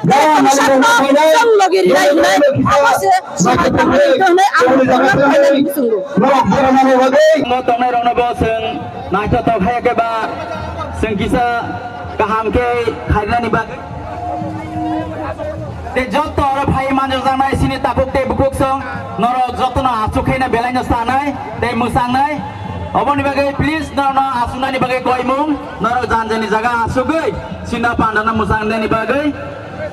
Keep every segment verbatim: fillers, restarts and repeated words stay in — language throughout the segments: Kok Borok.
Tei tini sakno chwng logi rinai hinwi abo se swmai tangmani wngkha hinwi ang program khlainani bisinggo. Bo tongnai rokno bo chwng naithotok hai khe ba chwng kisa kaham khe khainani bagwi. Tei joto oro phai manjakjaknai chini takhuk tei bukhuk song norok jotono aswk khaina belaino sanai tei mwsangnai. Oboni bagwi please norokno aswknani bagwi koimung norok janjani jaga aswkgwi chini pandano mwsangnani bagwi.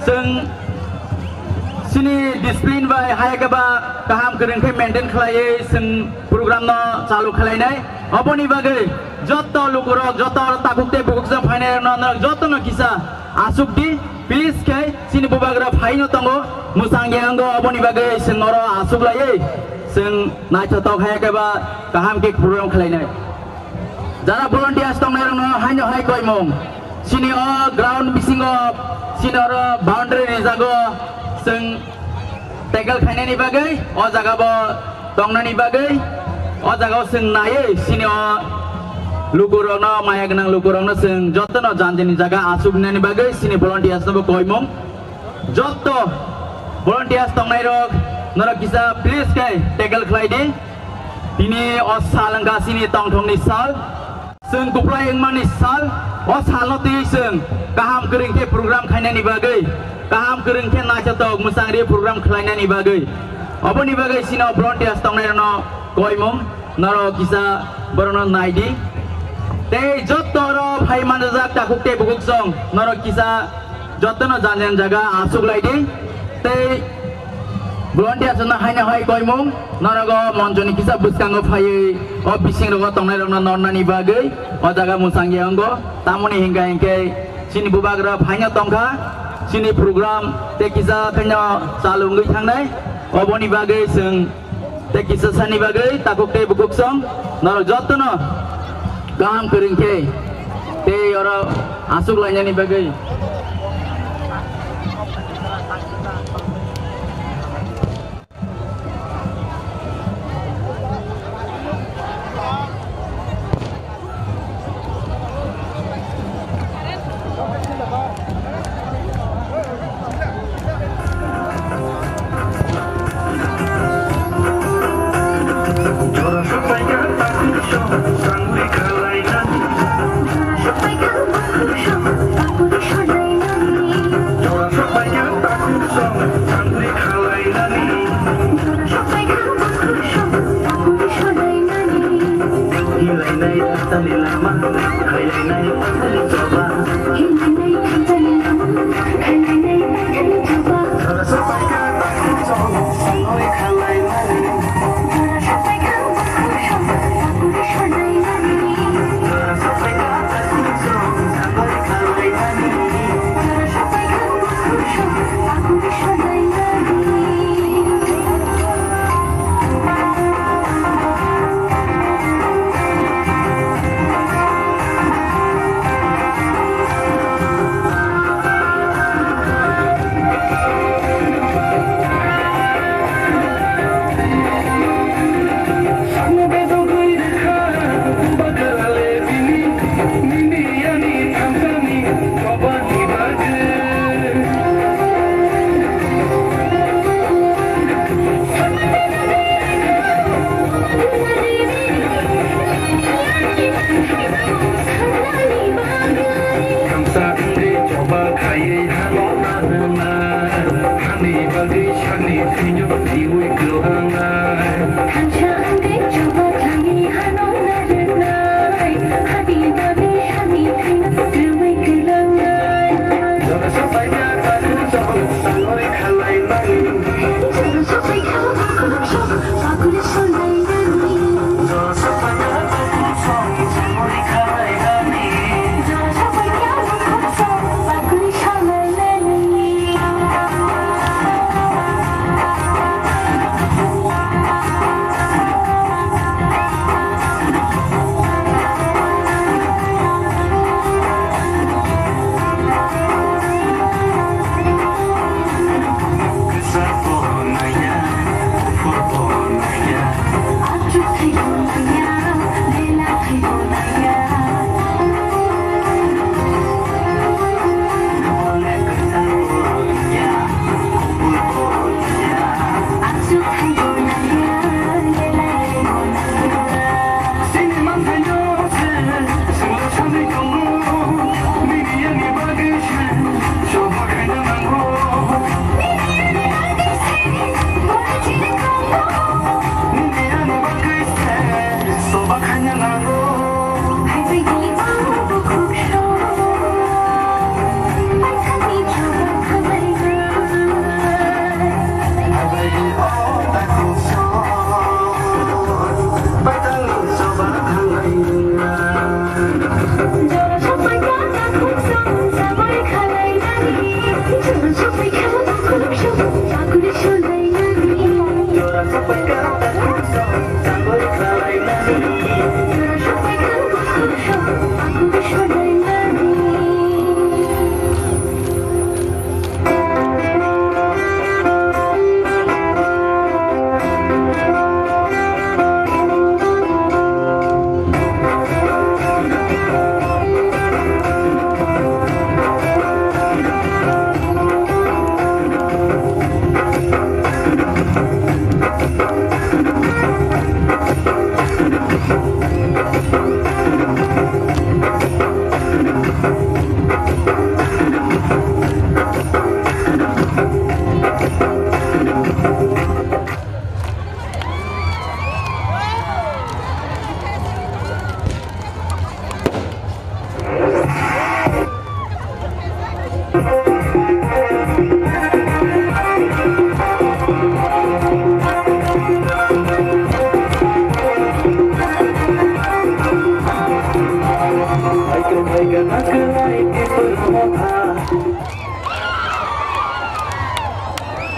Chwng chini discipline bai hai khe ba kaham kwrwng khe maintain khlaiwi chwng program no chalu khlainai. Oboni bagwi joto lukurok, joto takhuk tei bukhuk jang phainai rokno norok jotono kisa aswk di, please khe chini bubagra phaino tongo, mwsang ya wngo, oboni bagwi chwng oro aswk laiwi chwng naithotok hai khe ba kaham khe program khlainai. Jara volunteers tongnai rokno haino hai koimung. Chini o ground bisingo chini oro boundary rijago chwng tackle khainani bagwi o jaga bo tongnani bagwi o jaga o chwng naiwi chini o lukurokno maya gwnang lukurokno chwng jotono janjani jaga aswk rinani bagwi chini volunteers no bo koimung. Jotto volunteers tongnai rok norok kisa please khe tackle khlai di. Tini o sal wngkha chini tongthokni sal. Chwng kuplai wngmani sal, o salno twi chwng kaham kwrwng khe program khainani bagwi, kaham kwrwng khe naithotok mwchangri program khlainani bagwi. Oboni bagwi chini o volunteers tongnai rokno koimung, norok kisa borokno nai di. Tei jotto oro phai manjak takhuk tei bukhuk song norok kisa jotono jan jan jaga aswk lai di. Tei volunteers no haino hai koimung norok o monchoni kisa bwskango phaiwi o bising rogo tongnai rokno nornani bagwi o jaga mwchang ya wngo. Tamoni hinkha hinkhe chini bubagra phaino tongkha, chini program tei kisa khaino chalu wngwi thangnai. Oboni bagwi chwng tei kisa sani bagwi takhuk tei bukhuk song norok jotono kaham kwrwng khe tei oro aswk lainani bagwi.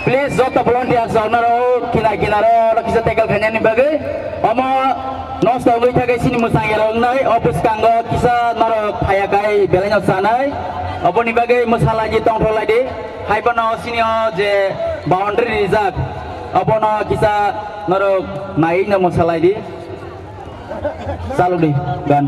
Please, joto volunteers rok naro kina kina ro kisa tackle khainani bagwi. Omo nosto wngwi thagwi sini mwsang yarok wngnai, o bwskango kisa norok phaya kai belai no chanai. Oboni bagwi mwsa lai di, tongthok lai di. Hai bono sini o je boundary rijak, obono kisa norok naiwi no mwsa lai di. Chalok di, gan.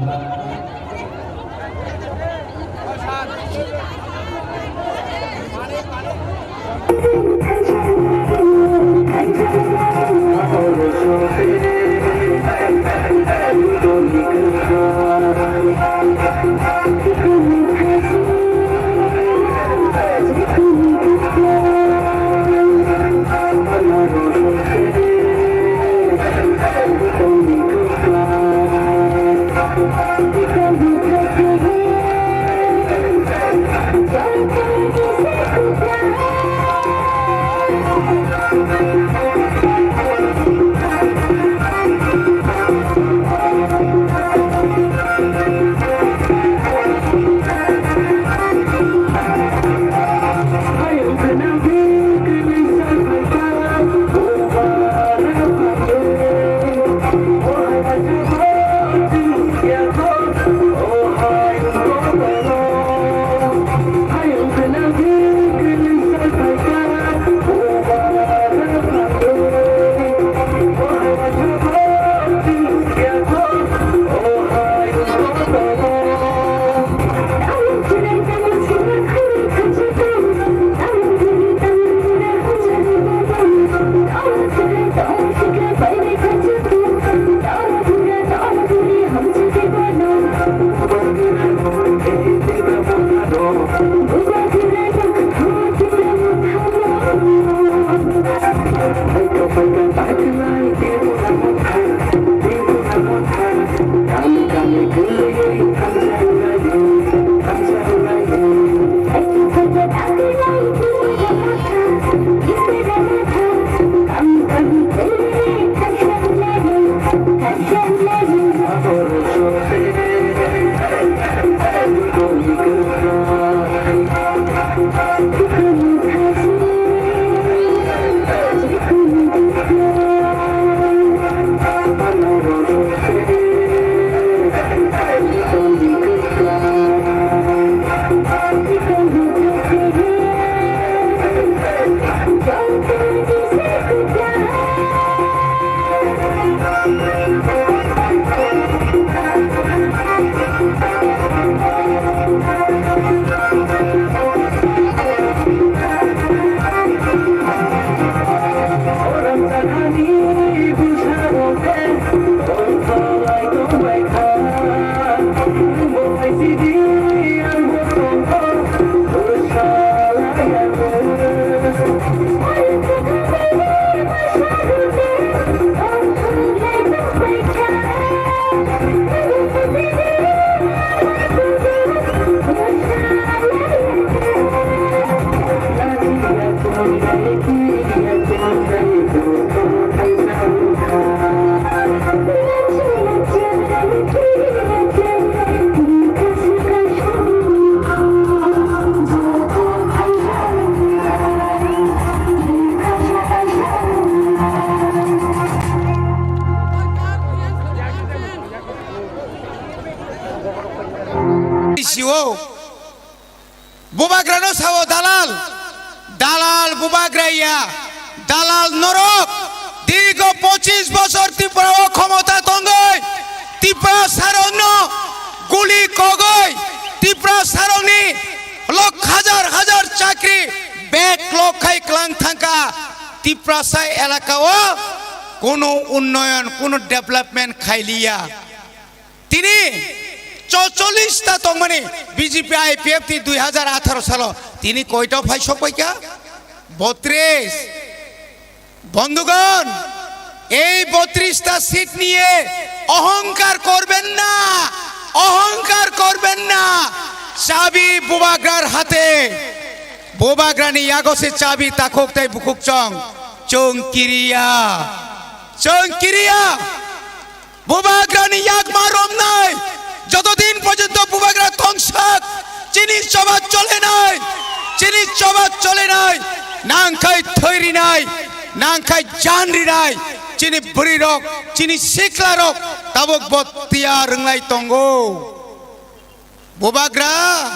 Bubagrano sao dalal, dalal bubagra ya, dalal norok. Dirgo pochis bosor Tripura o khomota tongoi, Tripura sarokno guli kogoi, Tripura sarokni lok hajar hajar chakri bek lok khai klang thangka. Tripura sai elaka o kono unnoyon, kono development khailiya. Tini chocholish ta tongmani B J P I P F ni dui hajar atharo salo tini koita phai sokpaikha? Botris. Bondhugon, ei botris ta seat niye ohongkar korben na, ohongkar korben na. Chabi Bubagrar hate, Bubagrani yago se chabi takhuk tai bukhuk chong, chong kiriya, chong kiriya. Bubagrani yakma romnai, joto din porjonto Bubagra tongsak, chini choba cholenai, chini choba cholenai, nangkhai thoi rinai, nangkhai jan rinai, chini bwrwi rok, chini sikla rok tabuk bo tiyar wnglai tongo. Bubagra,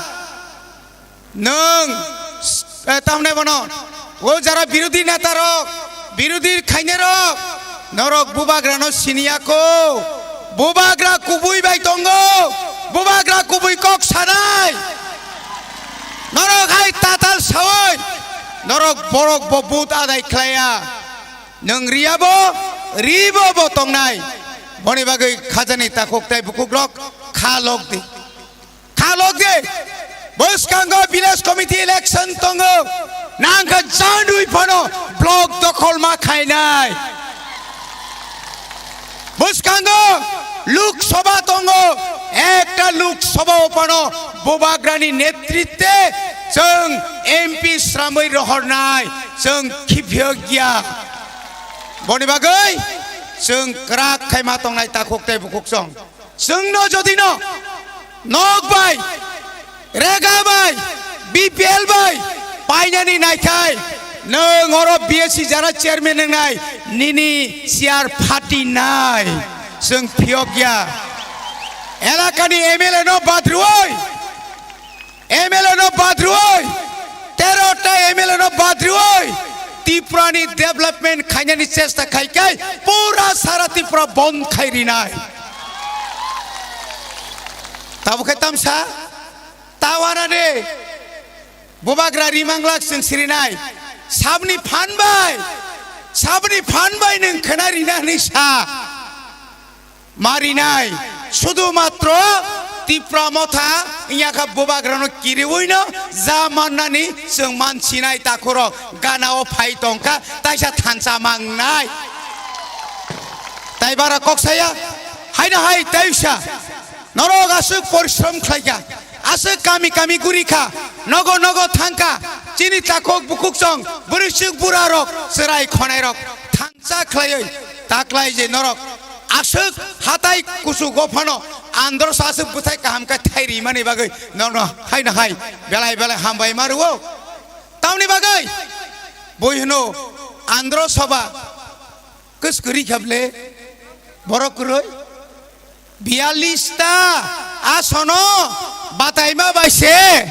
nwng, eh, tamne bono, o jara birodhi neta rok, birodhi khaine rok, norok Bubagrano siniya ko. Bubagra kubui bai tongo, Bubagra kubui kok sanai. Norok hai tatal sawi, norok borok bo but adai khlaiya. Nwng riya bo, ri bo bo tongnai. Boni bagwi khajani takhuk tai bukhuk rok kha lok di. Khalok de, bwskango village committee election tongo, nangkha jandui phano block dokhol ma khainai. Bwskango Lok Sabha tongo, ekta Lok Sabha o phano Bubagrani netritwe chwng M P sramwi rohornai, chwng khiphiyokya. Boni bagwi chwng kwrak khaima tongnai takhuk tei bukhuk chwng. Chwngno jodino nok bai, rega bai, B P L bai painani naikhai, nwng oro B S C jara chairman wngnai, nini chair phatinai, chwng phiyokya. Elakani M L A no badrwoi, M L A no badrwoi, tero ta M L A no badrwoi, Tripura ni development khainani chesta khaikai, pura sara Tripura bond khai rinai. Tabo khe tamsa, tawana de, Bubagra rimanglak chwng sirinai, sabni phan bai, sabni phan bai nwng khna rinani sa. Marinai, sudu matro Tipra Motha wngya kha Bubagrano kiriwino ja mannani chwng mansinai takhurok gana o phai tongkha, taisa thansa mangnai. Tai bara kok saya, haino hai taisa norok aswk porishrom khlaikha, aswk kami kami gurikha, nogo nogo thangkha, chini takhuk bukhuk chwng bwrwi chwk bura rok chwrai khonai rok thansa khlaiwi taklai je norok Aswk hatai kuchugo phano andro sa aswk bwthai kaham khe thai rimani bagwi nono haino hai belai belai hambai ma rwo. Tamni bagwi bui hwno andro soba kwskwrwi kha ble borok kwrwi biyallis ta asono bataima bai se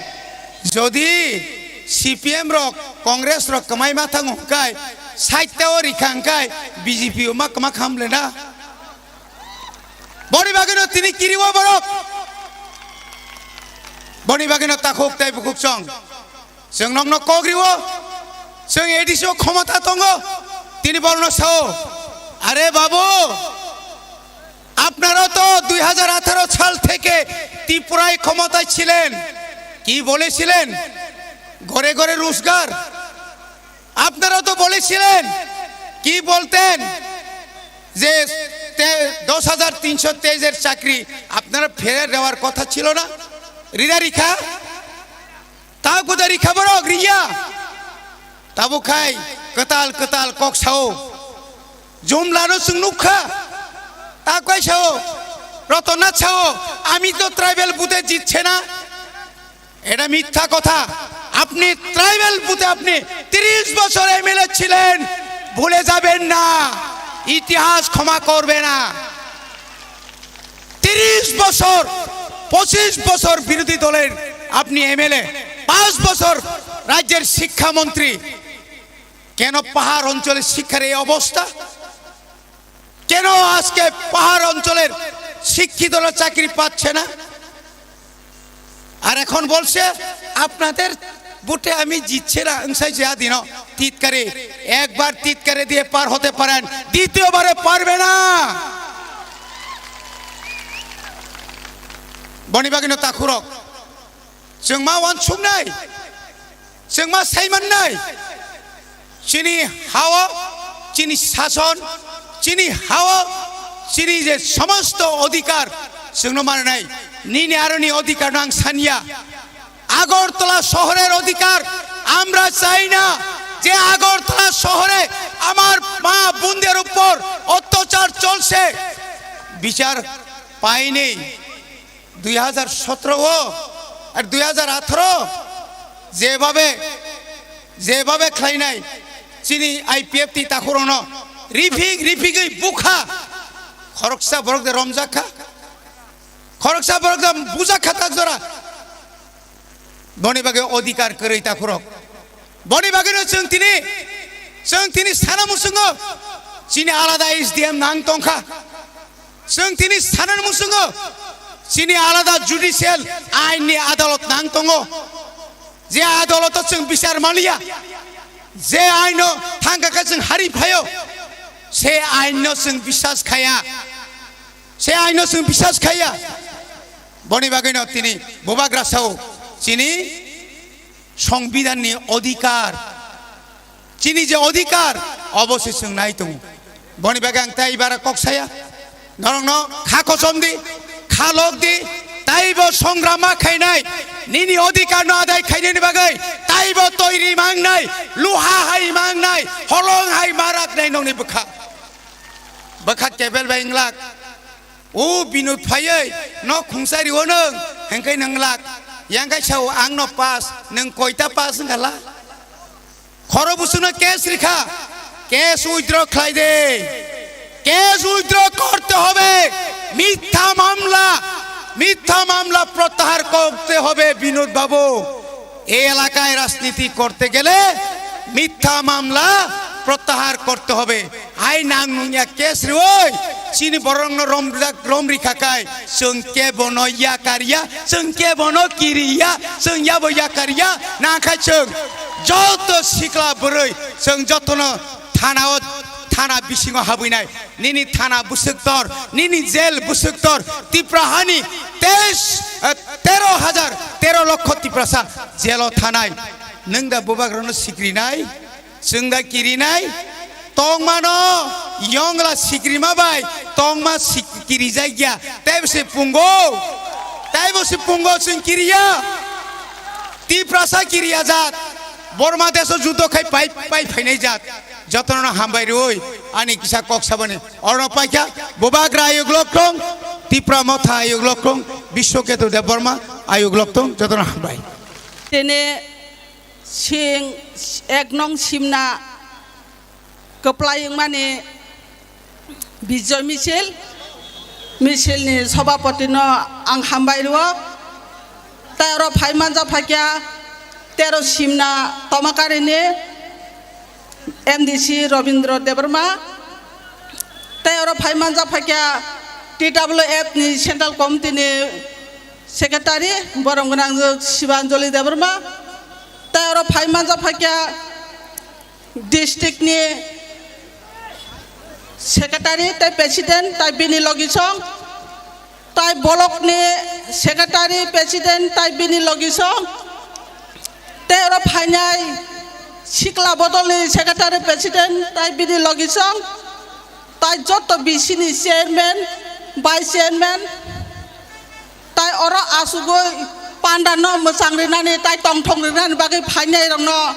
jodi C P M rok Congress rok kwmai ma thango hwnkhe sait ta o rikha hwnkhe B J P o ma kwma kham le na. Boni bagwino tini kiriwo borok. Boni bagwino takhuk tei bukhuk chwng. Chwng nokno kok riwo. Chwng A D C o khomota tongo. Tini borokno sao, "Are babu, আপনারা তো দুই হাজার আঠারো সাল থেকে ত্রিপুরায় ক্ষমতায় ছিলেন, কি বলেছিলেন? ঘরে ঘরে রোজগার।" আপনারা তো বলেছিলেন, কি বলতেন যে তে-, দশ হাজার তিনশো তেইশের চাকরি আপনারা ফেরত দেওয়ার কথা ছিল না? Rida rikha? Ta kuda rikha borok riya? Tabuk khai kwtal kwtal kok sao. Jumlano chwng nukha. Ta kai sao. Rotona sao. আমি তো ট্রাইবাল ভোটে জিতছে না। এটা মিথ্যা কথা। আপনি ট্রাইবাল ভোটে আপনি তিরিশ বছর এমএলএ ছিলেন, ভুলে যাবেন না, ইতিহাস ক্ষমা করবে না। তিরিশ বছর পঁচিশ বছর বিরোধী দলের আপনি এমএলএ, পাঁচ বছর রাজ্যের শিক্ষামন্ত্রী, কেন পাহাড় অঞ্চলের শিক্ষার এই অবস্থা? কেন আজকে পাহাড় অঞ্চলের শিক্ষিতরা চাকরি পাচ্ছে না? আর এখন বলছে, "আপনাদের ভোটে আমি জিতছে না, ওংসাই যা দিন।" টিটকারি, একবার টিটকারি দিয়ে পার হতে পারেন, দ্বিতীয়বারে পারবে না। Boni bagwino takhurok, chwng ma uansuknai, chwng ma saimannai. Chini hao, chini sason, chini hao, chini je somosto odhikar chwngno mananai, nini aroni odhikar no ang sanya. Agartala শহরের অধিকার আমরা চাই না, যে আগরতলা শহরে আমার মা বোনদের উপর অত্যাচার চলছে, বিচার পাইনি। দুই হাজার সতেরো আর দুই হাজার আঠারো যেভাবে, যেভাবে khlainai chini IPFT takhurokno rifik rifigwi bukha, khoroksa borok de romjakha, khoroksa borok de bujakha tak jora. Boni bagwi odhikar kwrwi takhurok. Boni bagwino chwng tini, chwng tini sana muchungo chini alada S D M nang tongkha. Chwng tini sana muchungo chini alada judicial ain ni adalot nang tongo. Je adaloto chwng bichar maliya, je aino thangkha khe chwng hari phaio, se aino chwng biswas khaya, se aino chwng biswas khaya. Boni bagwino tini bubagra sao chini সংবিধানni অধিকার, chini je অধিকার, obo se chwng nai tongo. Boni bagwi ang tei ibara kok saya, norokno kha kochom di, kha lok di, taibo songram ma khainai, nini অধিকারno adai khainani bagwi taibo toiri mangnai, luha hai mangnai, holong hai maraknai nokni bwkha, bwkha kebel bai wnglak. O Binod phaiwi nok khungsa rio nwng, hengkai nwnglak. Yang kai sao ang no pass, nwng koita pass wngkha la? Khoro busuno case rikha, case withdraw khlai de. Case withdraw korte hobe. মিথ্যা মামলা, মিথ্যা মামলা প্রত্যাহার করতে হবে বিনোদ বাবু। এই এলাকায় রাজনীতি করতে গেলে মিথ্যা মামলা প্রত্যাহার করতে হবে। Hai nang nungya case rioi, chini borokno rom, rom rikha kai, chwng kebono yakarya, chwng kebono kiriya, chwng yabo yakarya, nang khai chwng joto sikla bwrwi, chwng jotono thanao, thana bisingo habwinai, nini thana bwswktor, nini jail bwswktor, Tipra hani teis, eh, tero hajar, tero lokho Tiprasa jailo thanai, nwng da bubagrano sikrinai? Chwng da kirinai? Tongmano yongla sikrima bai tongma sik-, kirijak ya. Teibo se pungo. Teibo se pungo chwng kiriya. Tiprasa kiriya jat. Borma deso judo khai pai, pai phainai jat. Jotono hambai rwi ani kisa kok sabani. Oro paikha bubagra ayuk lokrong, Tipra motha ayuk lokrong, Biswaketu Debbarma ayuk loktong, jotono hambai. Tene Sing ek nong simna kwplai wngmani Bijoy Misil, misilni sobhapotino ang hambai rwo. Tai oro phai manja phaikya tero simna Tomakarini M D C Robindra Debbarma. Tai oro phai manja phaikya T W F ni Central Committee ni Secretary, borom gwnang Sibanjali Debbarma, tai oro phai manja phaikya district ni secretary tai president tai bini logisong, tai block ni secretary president tai bini logisong, tai oro phainai sikla bodol ni secretary president tai bini logisong, tai joto B C ni chairman, vice chairman, tai oro asugwi panda no mwchang rinani, tai tongthok rinani bagwi phainai rokno,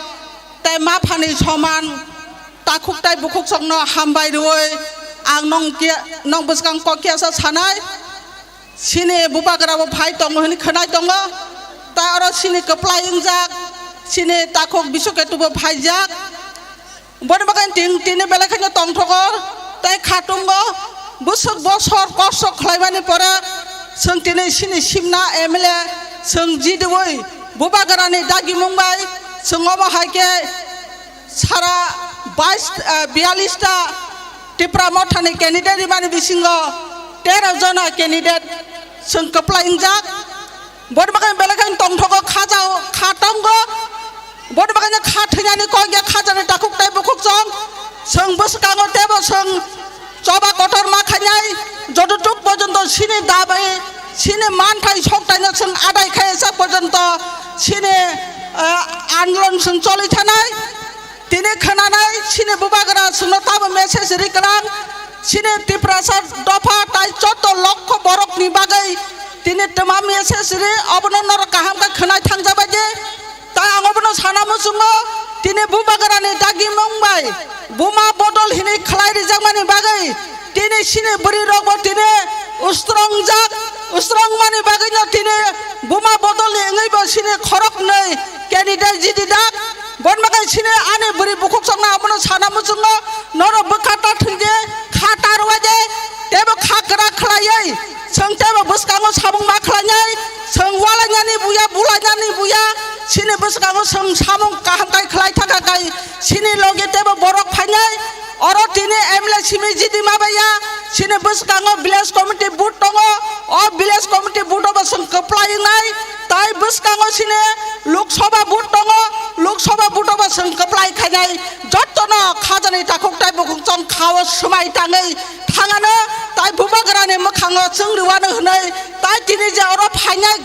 tai ma phani soman takhuk tai bukhuk sokno hambai rwui ang nong kia, nong bwskang kok kiasa sanai. Sini bubagra bo phai tongo hwnwi khwnai tongo. Tai oro sini kwplai wngjak, sini takhuk Biswaketu bo phaijak. Boni bagwi tin, tini belai kheno tongthogo, tei khatungo, bwswk bosor kosto khlaimani pore, Chwng tini sini simna M L A chwng jidiwi Bubagrani dagimung bai chwng omo hai khe sara bais, eh, biyalish ta Tipra Mothani candidate rimani bisingo tero jona candidate chwng kwplai wngjak. Boni bagwi belai kheno tongthogo, kha jao, kha tongo. Boni bagwino kha thwinani kok ya, kha jani takhuk tei bukhuk chong. Chwng bwskango teibo chwng choba kotor ma khainai. Jototuk porjonto chini dabai, chini manthai soktaino chwng adai khaiya sak porjonto chini, eh, andolon chwng choli thanai. Tini khwnanai chini Bubagra chwngno tamo message ri kwlang. Chini Tiprasa dopha tai joto lokho borokni bagwi tini twma message ri, obono norok kaham khe khwnai thangjabaidi. Tai ang obono sana muchungo, tini Bubagrani dagimung bai buma bodol hinwi khlai rijakmani bagwi tini chini bwrwi rokbo tini ustrungjak, ustrungmani bagwino tini buma bodolni wngwibo chini khoroknwi candidate jidijak. Boni bagwi chini ani bwrwi bukhuk chongna obono sana muchungo, norok bwkha ta thwngdi, kha ta rwadi, teibo kha kwrak khlaiwi, chwng teibo bwskango samung ma khlainai, chwng walainani buya, bulainani buya, chini bwskango chwng samung kaham kai khlai thaka kai, chini logi teibo borok phainai. Oro tini M L A simi jidi ma baiya, chini bwskango village committee vote tongo, o village committee vote obo chwng kwplai wngnai, tai bwskango chini Lok Sabha vote tongo, Lok Sabha vote obo chwng kwplai khainai, jotono khajani takhuk tai bukhuk chong khao swmai tangwi thangano, tai Bubagrani mwkhango chwng rwano hwnwi, tai tini je oro phainai,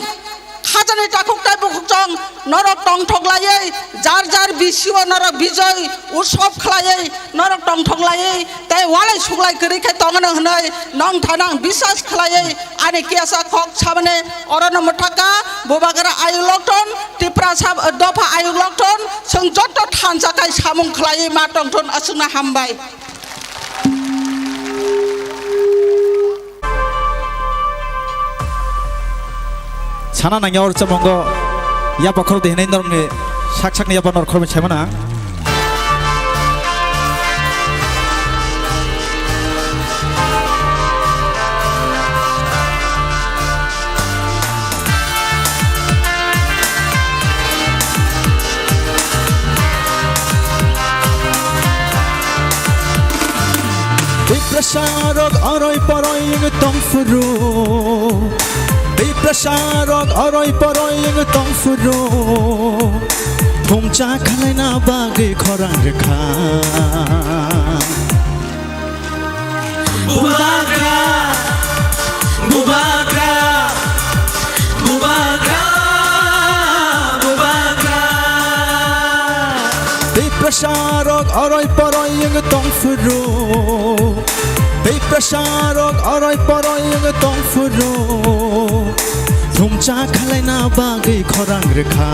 khajani takhuk tai bukhuk chong norok tongthok laiwi, jar jar bisio norok bijoi utsob khlaiwi, norok tongthok laiwi, tei walai suklai kwrwi khe tongno hwnwi nong thanang bisas khlaiwi ani kiyasa kok samani orono mwthaka. Bubagra ayuk lokthon, Tiprasa dopha ayuk lokthon, chwng joto thansa khai samung khlaiwi ma tongthon, aswkno hambai. Sana nangya or chamungo yapa khorok de hinai norokni sak sakni yapa norok khoroknwi saimana. Tiprasa rok oroi poroi wng tong phuru, Tiprasa rok oroi poroi wng tong phuru, thumcha khlaina bagwi khorang rwkha. Bubagra, Bubagra, Bubagra, Bubagra. Tiprasa rok oroi poroi wng tong phuru, Tiprasa rok oroi poroi wng tong phuru, thumcha khlaina bagwi khorang rwkha.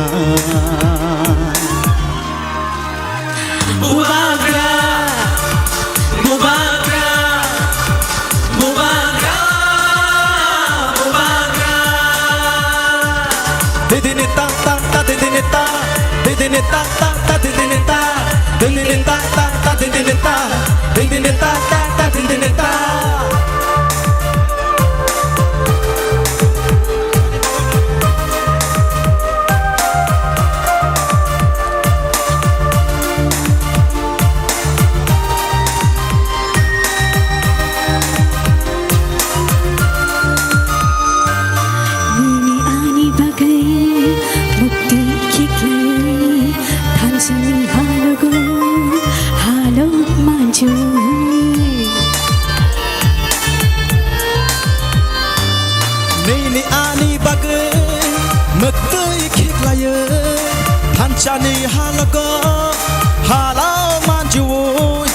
Bubagra, Bubagra, Bubagra, Bubagra. Didini ta ta ta, didini ta, didini ta ta ta, didini ta, didini ta ta ta, didini ta, didini ta ta ta, didini ta. Nini ani bagwi mukti khiklai, thansani halogo halo manju. Nini ani bagwi mwktwi khiklaiwi, thansani halogo hala manjuwi,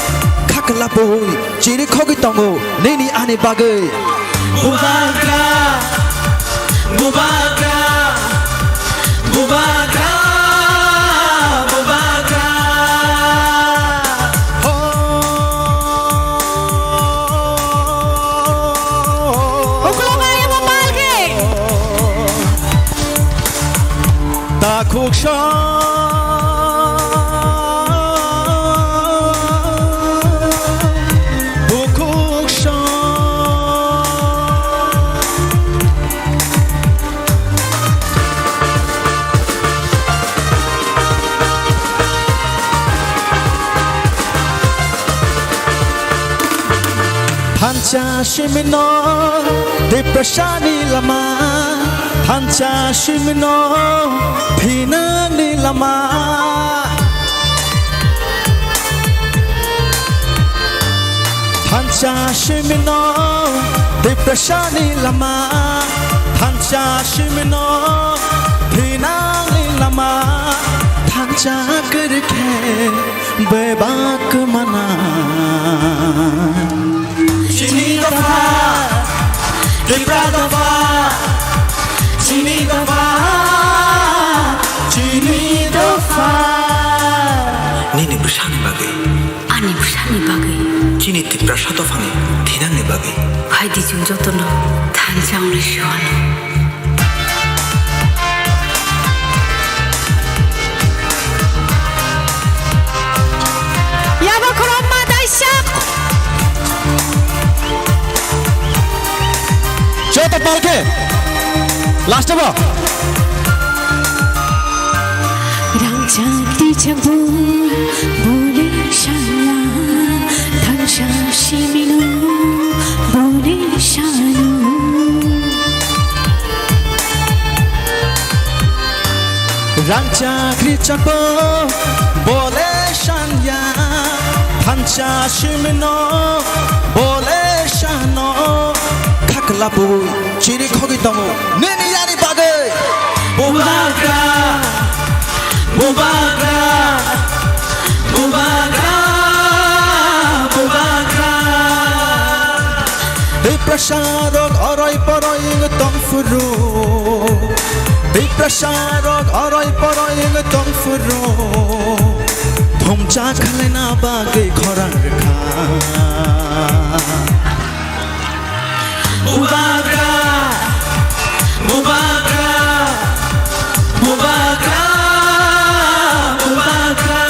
khaklapui chiri khogwi tongo nini ani bagwi. Bubagra, Bubagra, Bubagra, Bubagra. Uklok ayo bapal ke. Takhuk sa. Bukhuk sa. Thansa simino, depression ni lama. Thansa simino, thinang ni lama. Thansa simino, depression ni lama. Thansa simino, thinang ni lama. Thansa kwrwi khe bebak mana. Chini dopha, Tipra dopha, chini dopha, chini dopha. Nini bwsani bagwi. Ani bwsani bagwi. Chini Tiprasa dophani thinangni bagwi. Phaidi chwng jotono thansa wngwi siyano. Yaba khorokma daisa. Joto palke. Last bo. Rangchak twijak bo bole sala, thansa simino bole sano. Rangchak twijak bo bole sanya, thansa simino bole sano. Khakla bo chiri khogwi tongo nini yani bagwi. Bubagra, bubagra, bubagra, bubagra. Tiprasa rok oroi poroi wng tong phuru. Tiprasa rok oroi poroi wng tong phuru. Thumcha khlaina bagwi khorang rwkha. Bubagra, bubagra, bubagra, bubagra.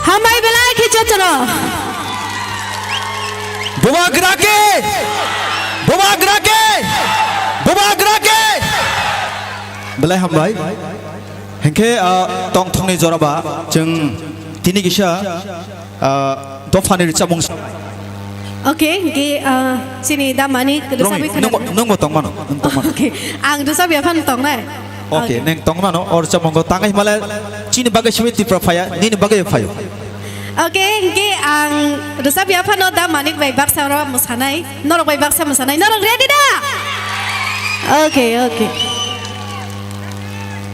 Hambai belai khe jotono. Bubagra khe! Bubagra khe! Bubagra khe! Belai hambai. Hinkhe, ah, tongthokni joraba chwng tini kisa, ah, dophani rwchapmung. Okay, hinkhe, ah, chini damani Romi, rwchapwi khwna. Nwngbo, nwngbo tongmano, nwng tongmano. Okay, ang rwchapya phano tongnai. Okay, okay. Nwng tongmano, o rwchapmungo tangwi himale chini bagwi simi Tipra phaya, nini bagwi phaio. Okay, hinkhe ang rwchapya phano da Manik bai baksa oro mwsanai, norok bai baksa mwsanai, norok ready da? Okay, okay.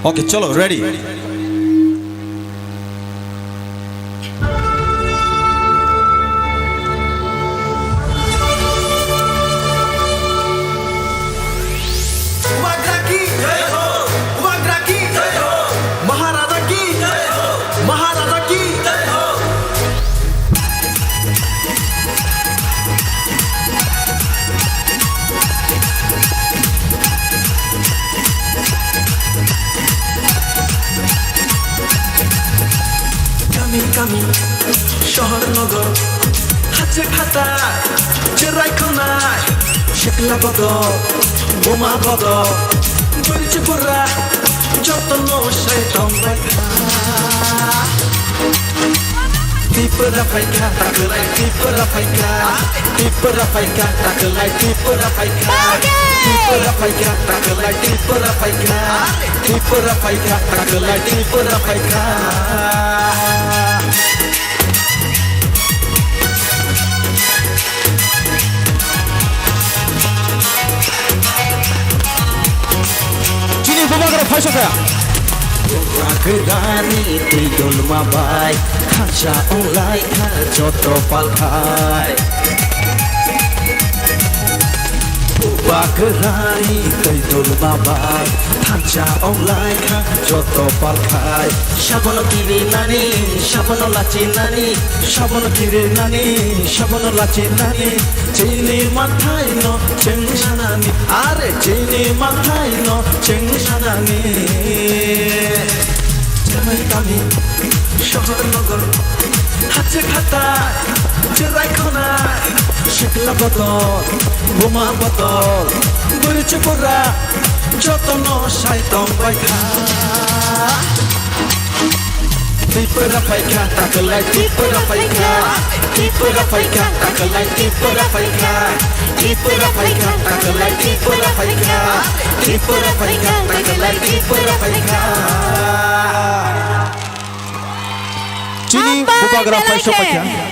Okay, cholo, ready. Bubagra ki jai ho, Bubagra ki jai ho, Maharaja ki jai ho, Maharaja ki jai ho. Kami kami, shohor nogor, hache phatar, cherai khonai, shekla bodo, buma bodo, burchi bura, jotono sai tongbai kha. Tipra phaikha, taklai Tipra phaikha, Tipra phaikha, taklai Tipra phaikha, Tipra phaikha, taklai Tipra phaikha, Tipra phaikha, taklai Tipra phaikha. Chini bubagra phaisokha. Bubagrani twi dulma bai thansa onglai kha joto palkhai. Buba Kwrai tei dulma bai thansa ong lai kha joto pal khai. Sabono kirinani, sabono lachinani, sabono kirinani, sabono lachinani. Chini manthai no cheng sanani, are chini manthai no cheng sanani. Chemai kami, shohor nogor, hache khatai, cherai khonai, sikla bodol, buma bodol, buri chukura, jotono sai tong bai kha. Tipra phaikha, takalai Tipra phaikha, Tipra phaikha, takalai Tipra phaikha, Tipra phaikha, takalai Tipra phaikha, Tipra phaikha, takalai Tipra phaikha. Chini Hambai bubagra belai phaisok khe. Phaikha.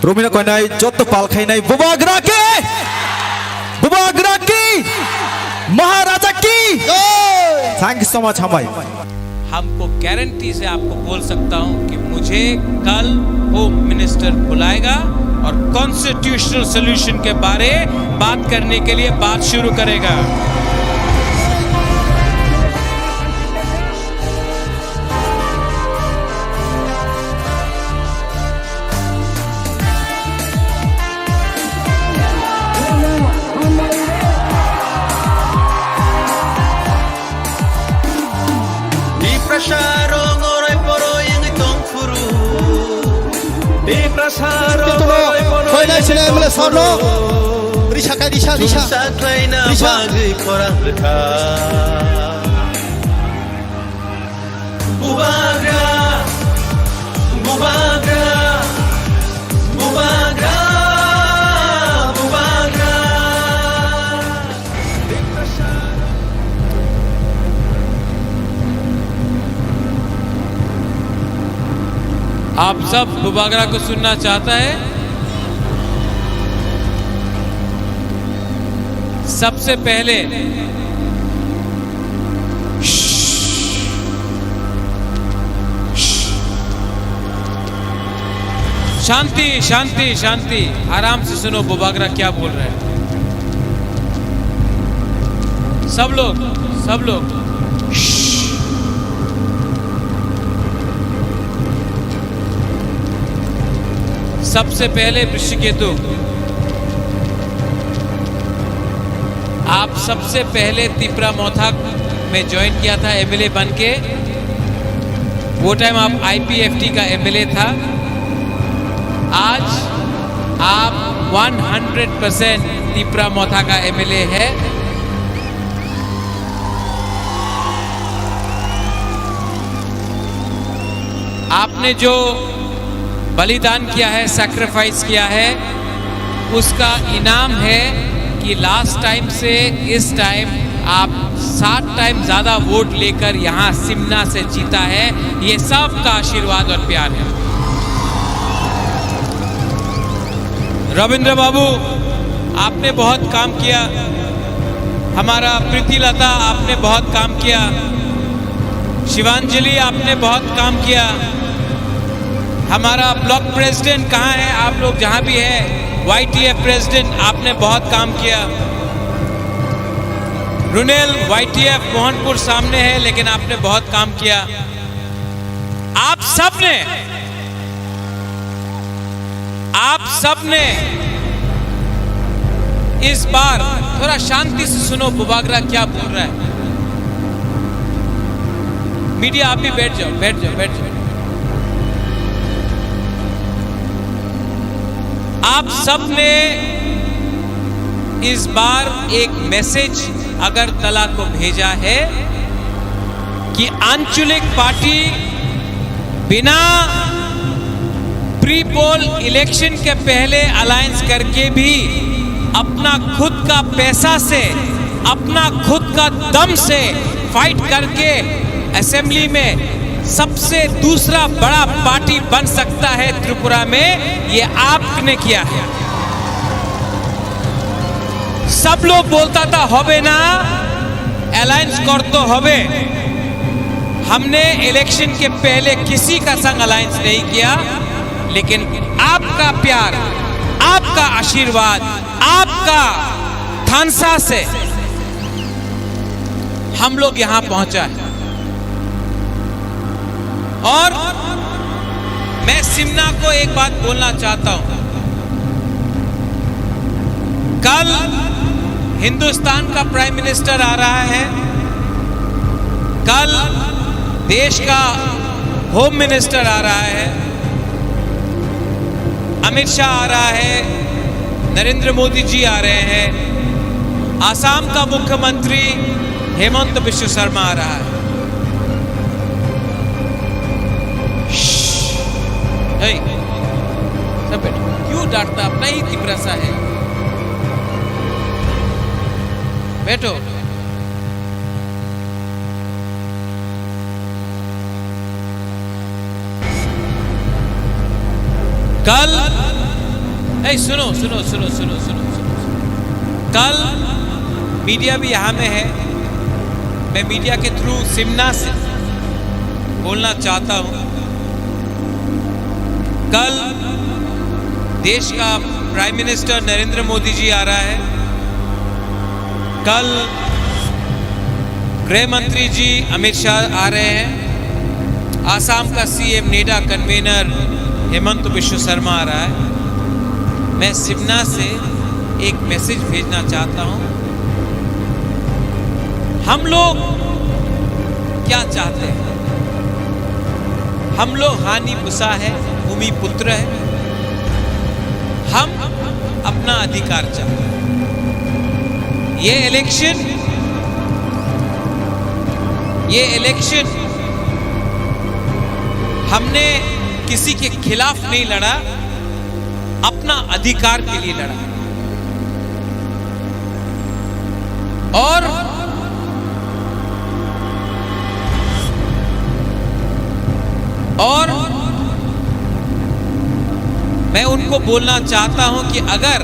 Romina koinai joto pal khainai bubagra ke, bubagra ki, Maharaja ki. Thank you so much, hambai. हमको गारंटी से आपको बोल सकता हूं कि मुझे कल home minister बुलाएगा और कॉन्स्टिट्यूशनल सॉल्यूशन के बारे बात करने के लिए बात शुरू करेगा। Tiprasa rok orai poroi wngwi tong phuru. Tiprasa rok orai poroi wngwi tong phuru. Risa kai risa, risa. Chungsa khlaina bagwi khorang rwkha. Bubagra, bubagra, bubagra, bubagra. आप सब बुबागरा को सुनना चाहता है? सबसे पहले शांति, शांति, शांति। आराम से सुनो बुबागरा क्या बोल रहे हैं। सब लोग, सब लोग। सबसे पहले वृषिकेतु, आप सबसे पहले तिपरा मोथा में ज्वाइन किया था एमएलए बन के। वो टाइम आप आईपीएफटी का एमएलए था। आज आप हंड्रेड परसेंट तिपरा मोथा का एमएलए है। आपने जो बलिदान किया है, सैक्रिफाइस किया है, उसका इनाम है कि लास्ट टाइम से इस टाइम आप सात टाइम ज्यादा वोट लेकर यहाँ सिमना से जीता है। ये सबका आशीर्वाद और प्यार है। रविंद्र बाबू, आपने बहुत काम किया। हमारा प्रीति लता, आपने बहुत काम किया। शिवांजलि, आपने बहुत काम किया। हमारा ब्लॉक प्रेसिडेंट कहाँ है? आप लोग जहाँ भी हैं, वाईटीएफ प्रेसिडेंट, आपने बहुत काम किया। रुनेल, वाईटीएफ मोहनपुर सामने है, लेकिन आपने बहुत काम किया। आप सबने, आप सबने इस बार, थोड़ा शांति से सुनो बुबागरा क्या बोल रहा है। मीडिया, आप भी बैठ जाओ, बैठ जाओ, बैठ जाओ। आप सबने इस बार एक मैसेज अगरतला को भेजा है कि आंचलिक पार्टी बिना प्री पोल इलेक्शन के पहले अलायंस करके भी अपना खुद का पैसा से, अपना खुद का दम से फाइट करके असेंबली में सबसे दूसरा बड़ा पार्टी बन सकता है त्रिपुरा में, ये आपने किया है। सब लोग बोलता था, "होबे ना, अलायंस कर तो होबे।" हमने इलेक्शन के पहले किसी का संग अलायंस नहीं किया, लेकिन आपका प्यार, आपका आशीर्वाद, आपका मानसा से हम लोग यहाँ पहुंचा है। और मैं सिमना को एक बात बोलना चाहता हूं, कल हिंदुस्तान का प्राइम मिनिस्टर आ रहा है, कल देश का होम मिनिस्टर आ रहा है, अमित शाह आ रहा है, नरेंद्र मोदी जी आ रहे हैं, आसाम का मुख्यमंत्री हेमंत बिश्व शर्मा आ रहा है। श्श्श। ए, सब बैठो। क्यों डांटता? अपना ही तिपरासा है। बैठो। कल, ए, सुनो, सुनो। कल मीडिया भी यहाँ में है। मैं मीडिया के थ्रू सिमना से बोलना चाहता हूँ। कल देश का प्राइम मिनिस्टर नरेंद्र मोदी जी आ रहा है। कल गृह मंत्री जी अमित शाह आ रहे हैं। आसाम का सीएम नेडा, कन्वीनर हेमंत बिश्व शर्मा आ रहा है। मैं सिमना से एक मैसेज भेजना चाहता हूं। हम लोग क्या चाहते हैं? हम लोग हानि पुसा है, भूमि पुत्र है। हम अपना अधिकार चाहते हैं। ये इलेक्शन, ये इलेक्शन हमने किसी के खिलाफ नहीं लड़ा, अपना अधिकार के लिए लड़ा। और, और मैं उनको बोलना चाहता हूं कि अगर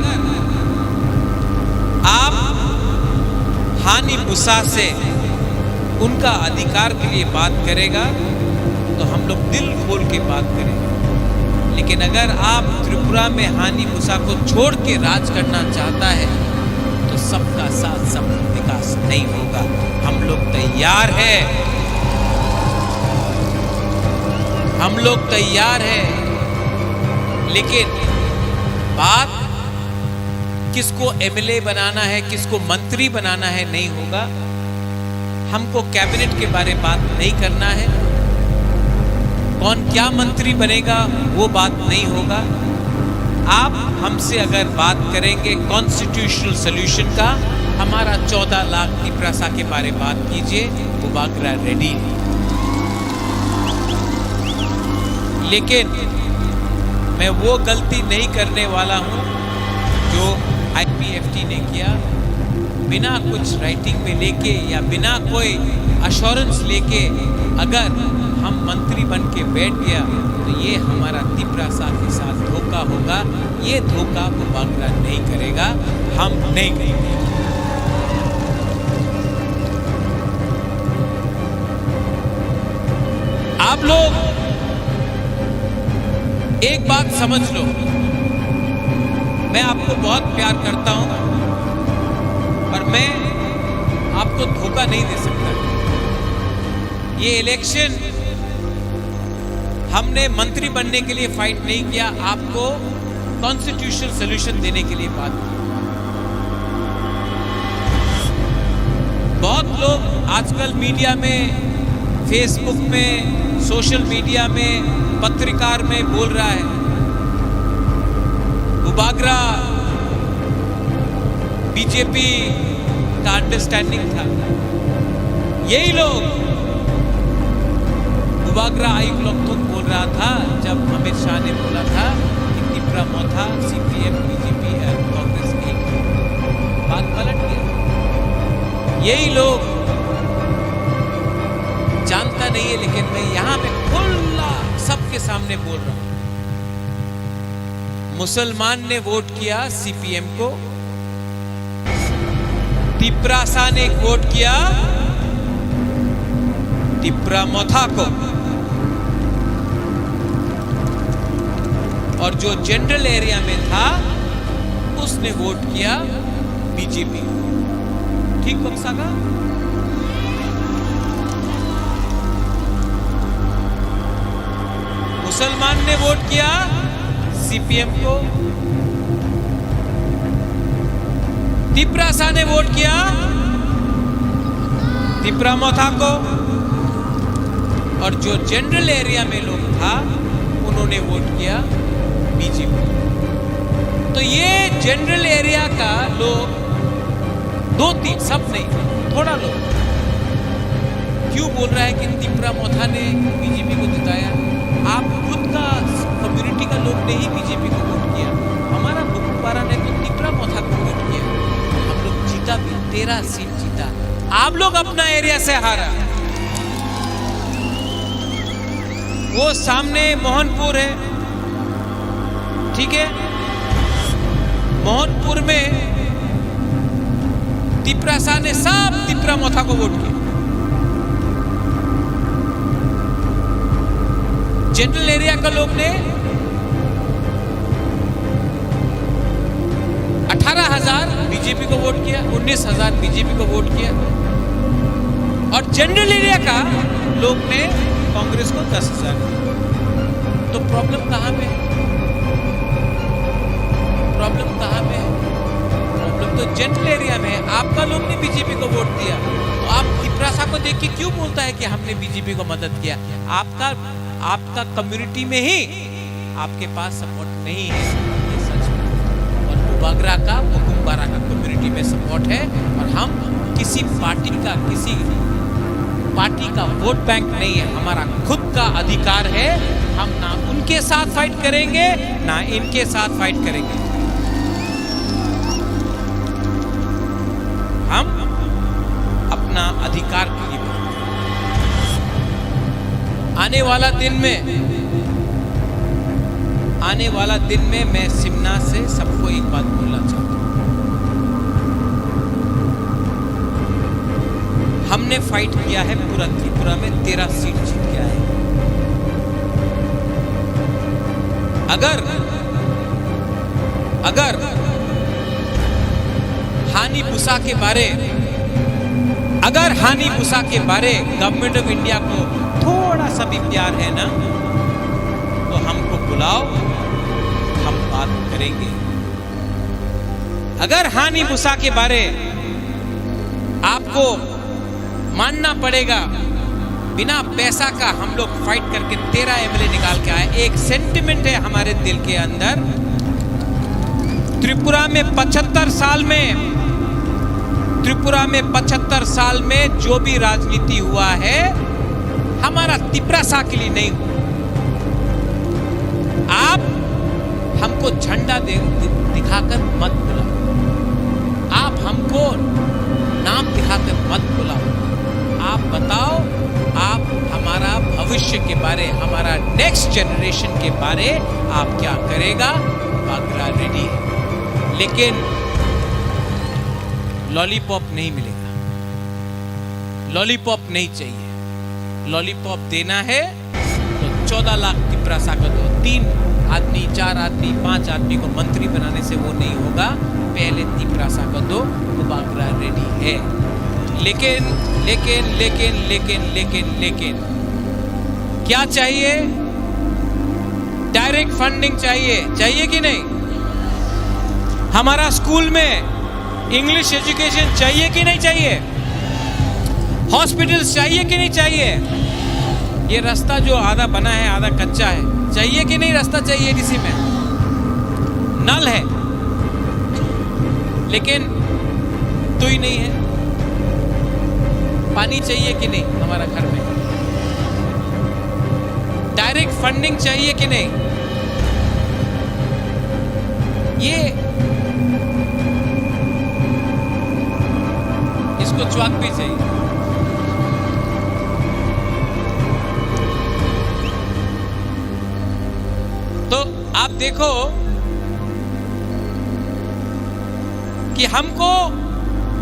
आप हानि पुसा से उनका अधिकार के लिए बात करेगा, तो हम लोग दिल खोल के बात करेंगे। लेकिन अगर आप त्रिपुरा में हानि पुसा को छोड़ के राज करना चाहता है, तो सबका साथ, सबका विकास नहीं होगा। हम लोग तैयार है, हम लोग तैयार है, लेकिन बात किसको एमएलए बनाना है, किसको मंत्री बनाना है, नहीं होगा। हमको कैबिनेट के बारे बात नहीं करना है, कौन क्या मंत्री बनेगा, वो बात नहीं होगा। आप हमसे अगर बात करेंगे कॉन्स्टिट्यूशनल सॉल्यूशन का, हमारा चौदह लाख तिपरासा के बारे बात कीजिए, वो बागरा रेडी। लेकिन मैं वो गलती नहीं करने वाला हूँ जो आईपीएफटी ने किया। बिना कुछ राइटिंग में लेके या बिना कोई अश्योरेंस लेके अगर हम मंत्री बन के बैठ गया, तो ये हमारा तिपरासा के साथ धोखा होगा। ये धोखा वो बागरा नहीं करेगा, हम नहीं करेंगे। आप लोग एक बात समझ लो, मैं आपको बहुत प्यार करता हूं, पर मैं आपको धोखा नहीं दे सकता। ये इलेक्शन हमने मंत्री बनने के लिए फाइट नहीं किया, आपको कॉन्स्टिट्यूशनल सॉल्यूशन देने के लिए बात की। बहुत लोग आजकल मीडिया में, फेसबुक में, सोशल मीडिया में, पत्रकार में बोल रहा है, बुबागरा बीजेपी का अंडरस्टैंडिंग था। यही लोग बुबागरा आयुक्त लोग खुद बोल रहा था जब अमित शाह ने बोला था कि तिपरा मोथा, सीपीएम, बीजेपी और कांग्रेस एक। बात पलट गया। यही लोग जानता नहीं है, लेकिन मैं यहाँ पे खुला सबके सामने बोल रहा हूँ। मुसलमान ने वोट किया सीपीएम को, तिपरासा ने वोट किया तिपरा मोथा को, और जो जनरल एरिया में था उसने वोट किया बीजेपी। ठीक कौन सा का? मुसलमान ने वोट किया सीपीएम को, तिपरासा ने वोट किया तिपरा मोथा को, और जो जनरल एरिया में लोग था उन्होंने वोट किया बीजेपी। तो ये जनरल एरिया का लोग दो तीन, सब नहीं, थोड़ा लोग क्यों बोल रहा है कि तिपरा मोथा ने बीजेपी को जिताया? आप खुद का कम्युनिटी का लोग ने ही बीजेपी को वोट किया। हमारा बुकुपारा ने तो तिपरा मोथा को वोट किया। हम लोग जीता भी, तेरह सीट जीता। आप लोग अपना एरिया से हारा। वो सामने मोहनपुर है, ठीक है, मोहनपुर में तिपरासा ने सब तिपरा मोथा को वोट किया। जनरल एरिया का लोग ने अठारह हज़ार बीजेपी को वोट किया, उन्नीस हज़ार बीजेपी को वोट किया, और जनरल एरिया का लोग ने कांग्रेस को दस हज़ार। तो प्रॉब्लम कहाँ पे है? प्रॉब्लम कहाँ पे है? प्रॉब्लम तो जनरल एरिया में है। आपका लोग ने बीजेपी को वोट दिया, तो आप तिपरासा को देख के क्यों बोलता है कि हमने बीजेपी को मदद किया? आपका, आपका कम्युनिटी में ही आपके पास सपोर्ट नहीं है, ये सच है। और बुबागरा का, बुकुमबारा का कम्युनिटी में सपोर्ट है, और हम किसी पार्टी का, किसी पार्टी का वोट बैंक नहीं है, हमारा खुद का अधिकार है। हम ना उनके साथ फाइट करेंगे, ना इनके साथ फाइट करेंगे। हम अपना अधिकार के लिए, आने वाला दिन में, आने वाला दिन में मैं सिमना से सबको एक बात बोलना चाहता हूँ। हमने फाइट किया है पूरा त्रिपुरा में, तेरह सीट जीत के आए। अगर, अगर हानि बुसा के बारे, अगर हानि बुसा के बारे गवर्नमेंट ऑफ इंडिया को थोड़ा सा भी प्यार है ना, तो हमको बुलाओ, हम बात करेंगे। अगर हानि बुसा के बारे आपको मानना पड़ेगा, बिना पैसा का हम लोग फाइट करके तेरह एमएलए निकाल के आए। एक सेंटिमेंट है हमारे दिल के अंदर। त्रिपुरा में पचहत्तर साल में, त्रिपुरा में पचहत्तर साल में जो भी राजनीति हुआ है, हमारा तिपरासा के लिए नहीं हुआ। आप हमको झंडा दे, दि-, दिखाकर मत बुलाओ, आप हमको नाम दिखाकर मत बुलाओ। आप बताओ, आप हमारा भविष्य के बारे, हमारा नेक्स्ट जनरेशन के बारे आप क्या करेगा? बागरा रेडी है, लेकिन लॉलीपॉप नहीं मिलेगा, लॉलीपॉप नहीं चाहिए। लॉलीपॉप देना है तो चौदह लाख तिपरासा को दो। तीन आदमी, चार आदमी, पांच आदमी को मंत्री बनाने से वो नहीं होगा। पहले तिपरासा को दो, वो बागरा रेडी है। लेकिन, लेकिन, लेकिन, लेकिन, लेकिन, लेकिन क्या चाहिए? डायरेक्ट फंडिंग चाहिए, चाहिए कि नहीं? हमारा स्कूल में इंग्लिश एजुकेशन चाहिए कि नहीं चाहिए? हॉस्पिटल्स चाहिए कि नहीं चाहिए? ये रास्ता जो आधा बना है, आधा कच्चा है, चाहिए कि नहीं? रास्ता चाहिए डीसी में? नल है, लेकिन तूई नहीं है। पानी चाहिए कि नहीं हमारा घर में? डायरेक्ट फंडिंग चाहिए कि नहीं? ये, इसको च्वाक भी चाहिए। तो आप देखो कि हमको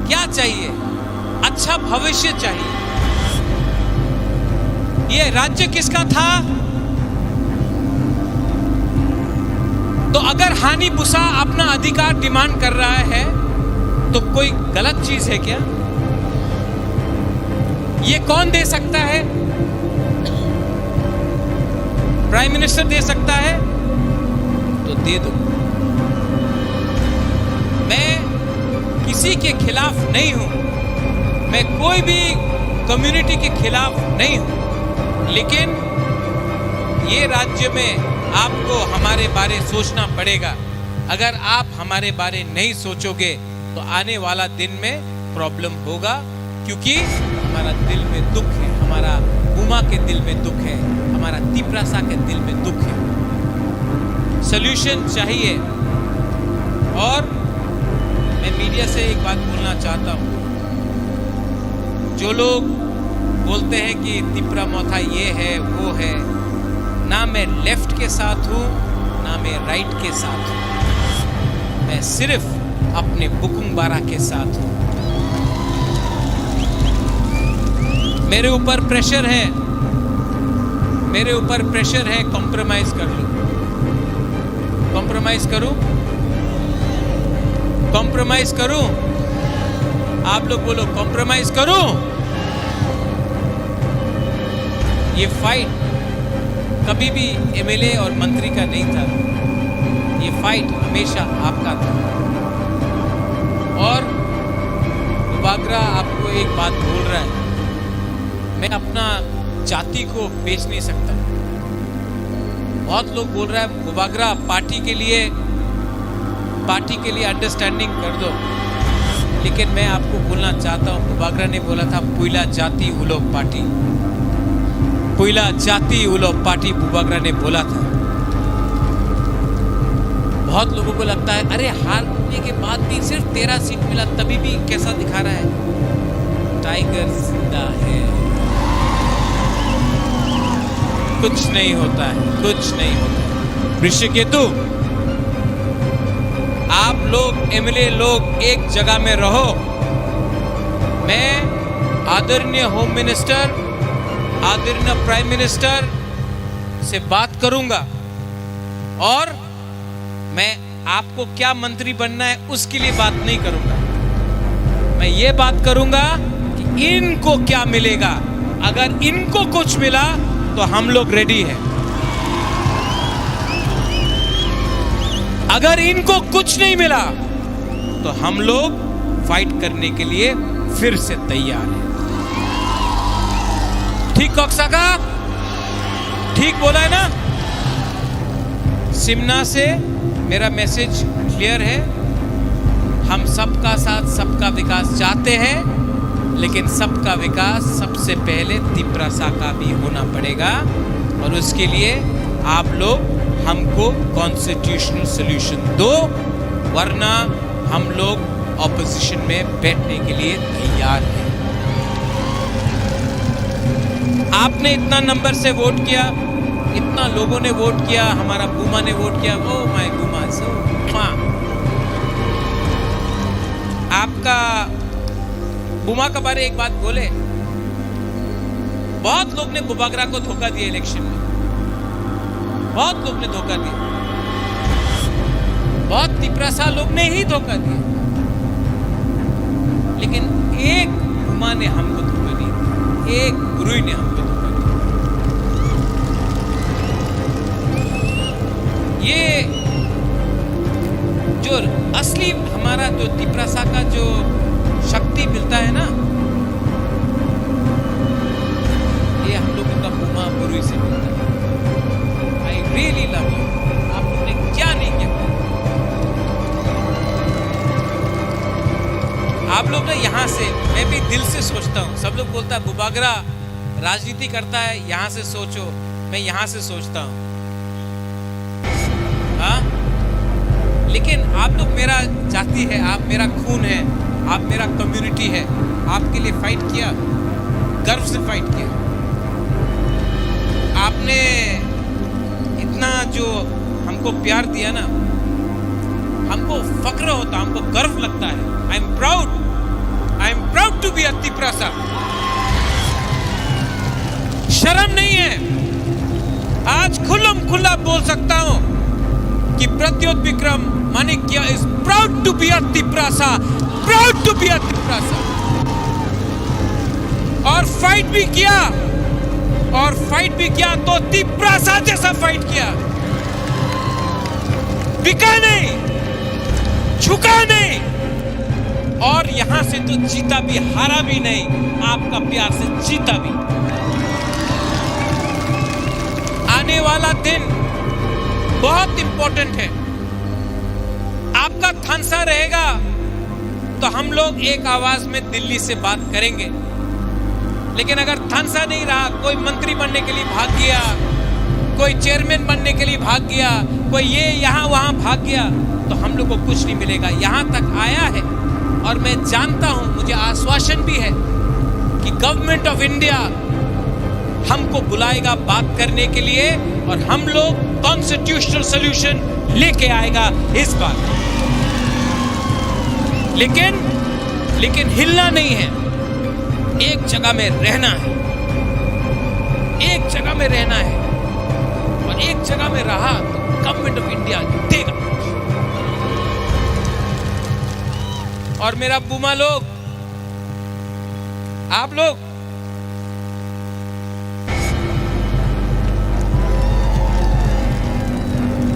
क्या चाहिए, अच्छा भविष्य चाहिए। ये राज्य किसका था? तो अगर हानि बुसा अपना अधिकार डिमांड कर रहा है, तो कोई गलत चीज है क्या? ये कौन दे सकता है? प्राइम मिनिस्टर दे सकता है तो दे दो। मैं किसी के खिलाफ नहीं हूं, मैं कोई भी कम्युनिटी के खिलाफ नहीं हूं, लेकिन ये राज्य में आपको हमारे बारे सोचना पड़ेगा। अगर आप हमारे बारे नहीं सोचोगे तो आने वाला दिन में प्रॉब्लम होगा, क्योंकि हमारा दिल में दुख है, हमारा बुमा के दिल में दुख है, हमारा तिप्रासा के दिल में दुख है। सॉल्यूशन चाहिए। और मैं मीडिया से एक बात बोलना चाहता हूँ, जो लोग बोलते हैं कि तिप्रा मोथा ये है, वो है, ना मैं लेफ्ट के साथ हूँ, ना मैं राइट के साथ हूँ। मैं सिर्फ अपने बुकुंग बारा के साथ हूँ। मेरे ऊपर प्रेशर है, मेरे ऊपर प्रेशर है, कॉम्प्रोमाइज कर लूँ। कॉम्प्रोमाइज करूं? कॉम्प्रोमाइज करूं? आप लोग बोलो, कॉम्प्रोमाइज करूं? ये फाइट कभी भी एमएलए और मंत्री का नहीं था, ये फाइट हमेशा आपका था। और बुबागरा आपको एक बात बोल रहा है, मैं अपना जाति को बेच नहीं सकता। बहुत लोग बोल रहा है, बुबागरा पार्टी के लिए, पार्टी के लिए अंडरस्टैंडिंग कर दो, लेकिन मैं आपको बोलना चाहता हूँ, बुबागरा ने बोला था, "पुइला जाति उलो पार्टी, पुइला जाति उलो पार्टी", बुबागरा ने बोला था। बहुत लोगों को लगता है, "अरे, हारने के बाद भी सिर्फ तेरह सीट मिला, तभी भी कैसा दिखा रहा है?" टाइगर जिंदा है। कुछ नहीं होता है, कुछ नहीं होता है। ऋषिकेतु, आप लोग एमएलए लोग एक जगह में रहो। मैं आदरणीय होम मिनिस्टर, आदरणीय प्राइम मिनिस्टर से बात करूंगा और मैं आपको क्या मंत्री बनना है, उसके लिए बात नहीं करूंगा। मैं ये बात करूंगा कि इनको क्या मिलेगा। अगर इनको कुछ मिला, तो हम लोग रेडी हैं। अगर इनको कुछ नहीं मिला, तो हम लोग फाइट करने के लिए फिर से तैयार हैं। ठीक, कक्सा का? ठीक बोला है ना? सिमना से मेरा मैसेज क्लियर है, हम सबका साथ सबका विकास चाहते हैं, लेकिन सबका विकास सबसे पहले तिप्रासा का भी होना पड़ेगा, और उसके लिए आप लोग हमको कॉन्स्टिट्यूशनल सॉल्यूशन दो, वरना हम लोग ऑपोजिशन में बैठने के लिए तैयार हैं। आपने इतना नंबर से वोट किया, इतना लोगों ने वोट किया, हमारा बुमा ने वोट किया, ओ माय बुमा, so, हाँ। आपका बुमा के बारे एक बात बोले, बहुत लोग ने बुबागरा को धोखा दिया इलेक्शन में, बहुत लोग ने धोखा दिया, बहुत तिप्रासा लोग ने ही धोखा दिया, लेकिन एक बुमा ने हमको धोखा नहीं दिया, एक बुरुई ने हमको धोखा दिया। ये जो असली हमारा जो तिप्रासा का जो शक्ति मिलता है ना, ये हम लोगों का बुमा बुरुई से मिलता है। I really love you। आप लोग ने क्या नहीं किया? आप लोग ना यहाँ से, मैं भी दिल से सोचता हूँ, सब लोग बोलता है बुबागरा राजनीति करता है, यहाँ से सोचो, मैं यहाँ से सोचता हूँ। हाँ? लेकिन आप लोग मेरा जाति है, आप मेरा खून है, आप मेरा कम्युनिटी है, आपके लिए फाइट किया, गर्व से फाइट किया। आपने इतना जो हमको प्यार दिया ना, हमको फक्र होता, हमको गर्व लगता है। I am proud, I am proud to be a Tiprasa। शर्म नहीं है, आज खुल्लम खुल्ला बोल सकता हूं कि प्रद्योत विक्रम माणिक्य is proud to be a Tiprasa, proud पिया तिपरासा। और फाइट भी किया, और फाइट भी किया तो तिपरासा जैसा फाइट किया। बिका नहीं, झुका नहीं। और यहां से तो जीता भी, हारा भी नहीं, आपका प्यार से जीता भी। आने वाला दिन बहुत इंपॉर्टेंट है। आपका थानसा रहेगा तो हम लोग एक आवाज में दिल्ली से बात करेंगे। लेकिन अगर थानसा नहीं रहा, कोई मंत्री बनने के लिए भाग गया, कोई चेयरमैन बनने के लिए भाग गया, कोई ये यहाँ वहाँ भाग गया, तो हम लोग को कुछ नहीं मिलेगा। यहाँ तक आया है और मैं जानता हूँ, मुझे आश्वासन भी है कि गवर्नमेंट ऑफ इंडिया हमको बुलाएगा बात करने के लिए और हम लोग कॉन्स्टिट्यूशनल सॉल्यूशन लेके आएगा इस बार। लेकिन, लेकिन हिलना नहीं है, एक जगह में रहना है, एक जगह में रहना है। और एक जगह में रहा तो गवर्नमेंट ऑफ इंडिया देगा। और मेरा बुमा लोग, आप लोग,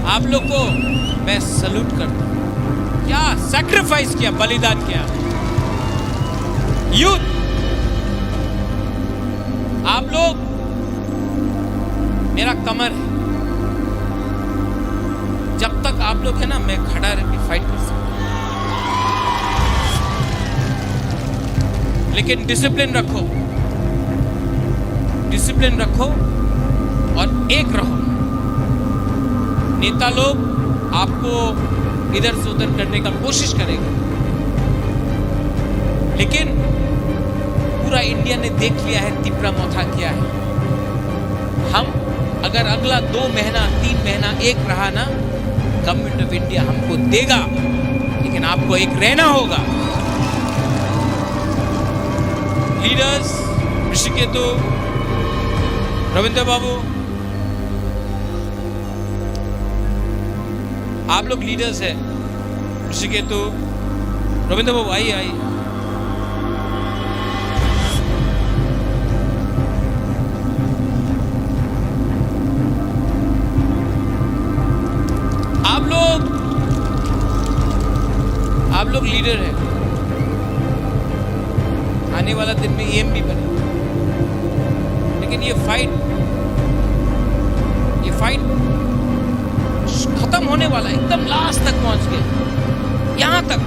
आप लोग को मैं सैल्यूट करता हूँ। क्या सैक्रिफाइस किया, बलिदान किया यूथ। आप लोग मेरा कमर है। जब तक आप लोग है ना, मैं खड़ा रह के फाइट कर सकता हूँ। लेकिन डिसिप्लिन रखो, डिसिप्लिन रखो और एक रहो। नेता लोग आपको इधर से उधर करने का कोशिश करेगा, लेकिन पूरा इंडिया ने देख लिया है तिपरा मोथा क्या है। हम अगर अगला दो महीना, तीन महीना एक रहा ना, गवर्नमेंट ऑफ इंडिया हमको देगा, लेकिन आपको एक रहना होगा। लीडर्स, ऋषिकेतु, रविंद्र बाबू, आप लोग लीडर्स हैं। ऋषिकेतु, रविंद्र बाबू, आइए, आइए। आप लोग, आप लोग लीडर हैं। आने वाला दिन में ईएम भी बने। लेकिन ये फाइट, ये फाइट खत्म होने वाला है, एकदम लास्ट तक पहुंच गए। यहाँ तक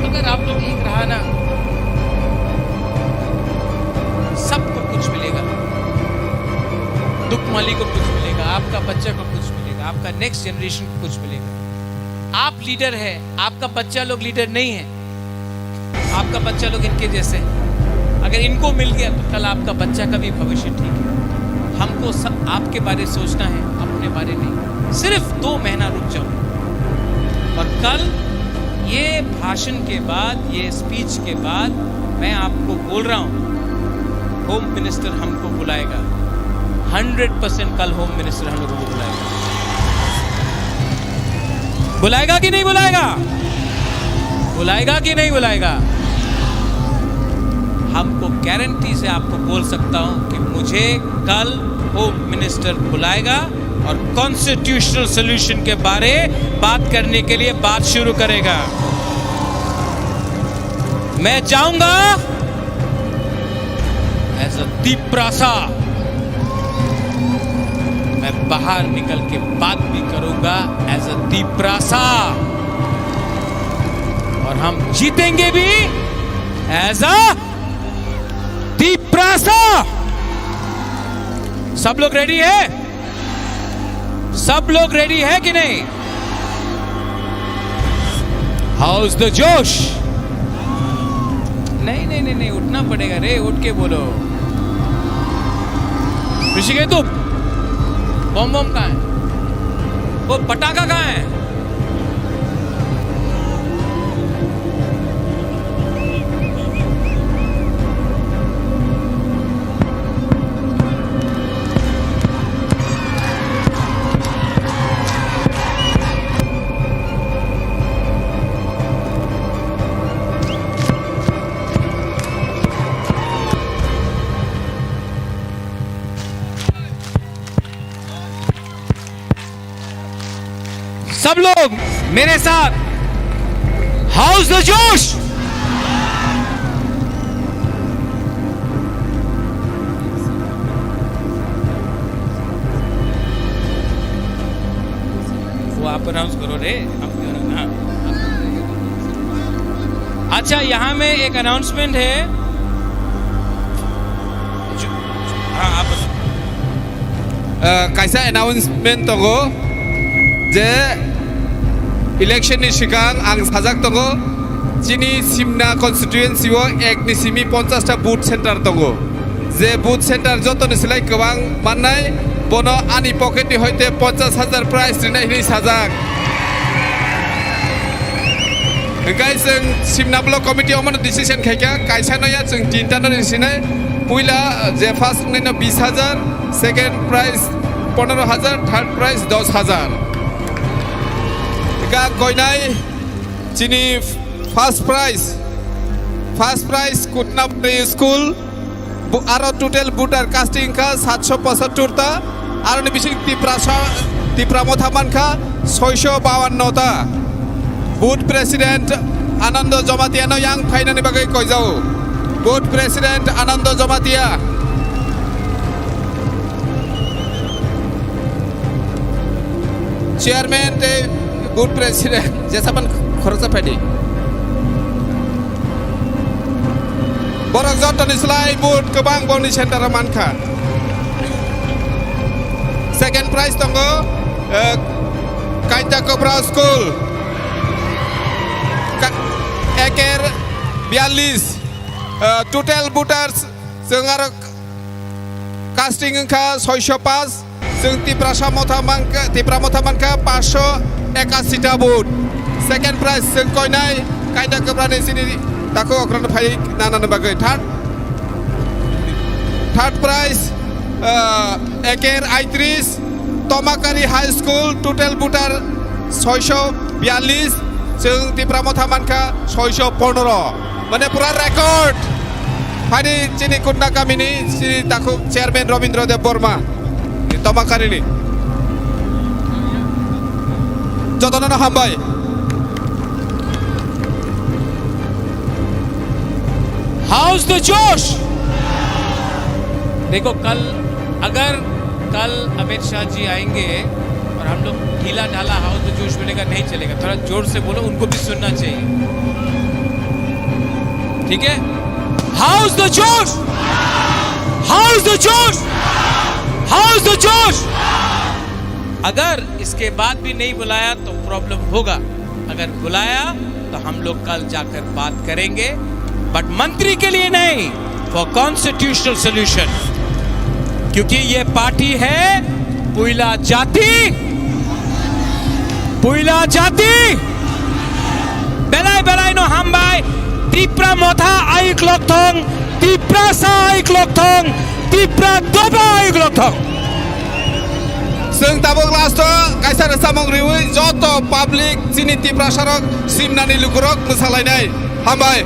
अगर आप लोग एक रहा ना, सबको कुछ मिलेगा। दुखमाली को कुछ मिलेगा, आपका बच्चा को कुछ मिलेगा, आपका नेक्स्ट जनरेशन को कुछ मिलेगा। आप लीडर है, आपका बच्चा लोग लीडर नहीं है। आपका बच्चा लोग इनके जैसे हैं। अगर इनको मिल गया तो कल आपका बच्चा का भी भविष्य ठीक है। हमको स-, आपके बारे सोचना है, अपने बारे नहीं। सिर्फ दो महीना रुक जाओ और कल ये भाषण के बाद, ये स्पीच के बाद मैं आपको बोल रहा हूँ, होम मिनिस्टर हमको बुलाएगा। हंड्रेड परसेंट कल होम मिनिस्टर हम लोगों को बुलाएगा। बुलाएगा कि नहीं बुलाएगा? बुलाएगा कि नहीं बुलाएगा? हमको गारंटी से आपको बोल सकता हूं कि मुझे कल होम मिनिस्टर बुलाएगा और कॉन्स्टिट्यूशनल सॉल्यूशन के बारे बात करने के लिए बात शुरू करेगा। मैं जाऊंगा एज अ तिपरासा, मैं बाहर निकल के बात भी करूंगा एज अ तिपरासा, और हम जीतेंगे भी एज अ तिपरासा। सब लोग रेडी है? सब लोग रेडी है कि नहीं? हाउ इज द जोश? नहीं, नहीं, नहीं, नहीं, उठना पड़ेगा रे, उठ के बोलो। ऋषिकेतु, बम बम कहाँ है? वो पटाखा कहाँ है? आप लोग मेरे साथ, हाउस द जोश। वो आप अनाउंस करो रे, हम क्यों ना? अच्छा, यहाँ में एक अनाउंसमेंट है। जो, हाँ, आप बताओ। Ah, kaisa announcement tongo je election ni swkang ang sajak tongo, chini Simna constituency o ek ni simi ponchash ta booth center tongo. Je booth center jotoni slai kwbang mannai, bono ani pocket ni hoite ponchash hajar prize rinai hinwi sajak. Hwnkhe chwng Simna block committee omono decision khaikha, kaisa no ya chwng tinta no risinai, puila je first wngnai no bis hajar, second prize pondro hajar, third prize dos hajar. Hwnkhe koinai chini first prize, first prize Kutnapuri school, Bu-, aro total voter casting kha satsho pochattor ta, aroni bising Tiprasa, Tipra Motha mankha soisho bawanno ta. Booth President Anando Jamatia no yang phainani bagwi koijao. Booth President Anando Jamatia. Chairman tei Booth President jesapan khoroksa phaidi. Borok jotoni slai booth kwbang boni center o mankha. Second prize tongo, eh, Kainta Kopra School. Ka-, eker biyallis, eh, total voters chwng aro casting wngkha soisho pass. Chwng Tiprasa Motha mankha, Tipra Motha mankha paanch sho ekashi ta vote. Second prize chwng koinai Kainta Koprani chini takhuk okrano phai nanani bagwi. Third, third prize, ah, eker aitris, Tomakari High School, total voter soisho biyallis, chwng Tipra Motha mankha soisho pondro. Mane pura record. Phani chini Kutna kamini chini takhuk chairman Robindra Dev Borma. Tomakarini. Jotono hambai. How's the Josh? देखो, कल, अगर कल अमित शाह जी आएंगे और हम लोग ढीला ढाला हाउस द जोश बोलेगा, नहीं चलेगा। थोड़ा जोर से बोलो, उनको भी सुनना चाहिए। ठीक है, हाउस द जोश, हाउस द जोश, हाउस द जोश। अगर इसके बाद भी नहीं बुलाया तो प्रॉब्लम होगा, अगर बुलाया तो हम लोग कल जाकर बात करेंगे, बट मंत्री के लिए नहीं, फॉर कॉन्स्टिट्यूशनल सॉल्यूशन, क्योंकि ये पार्टी है पुइला जाति, पुइला जाति। Belai belai no hambai, Tipra Motha ayuk lokthong, Tiprasa ayuk lokthong, Tipra Doba ayuk lokthong. Chwng tabuk last o kaisa rwchapmung riwi joto public chini Tiprasa rok simnani lukurok mwsalainai. Hambai.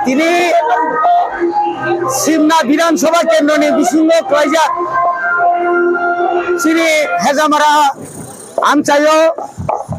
Tini Simna Bidhan Sabha Kendroni bisingo klaijak chini Hejamara amchaio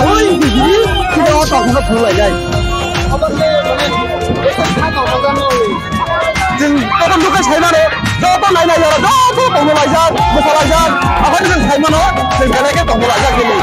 Oi, bibi, kida o tongthokno phunuk lainai. Chwng tongthok nukha saimano, joto nainai oro, joto tongthok laijak, bwsa laijak, aphano chwng saimano, chwng belai khe tongthok laijak hwnwi.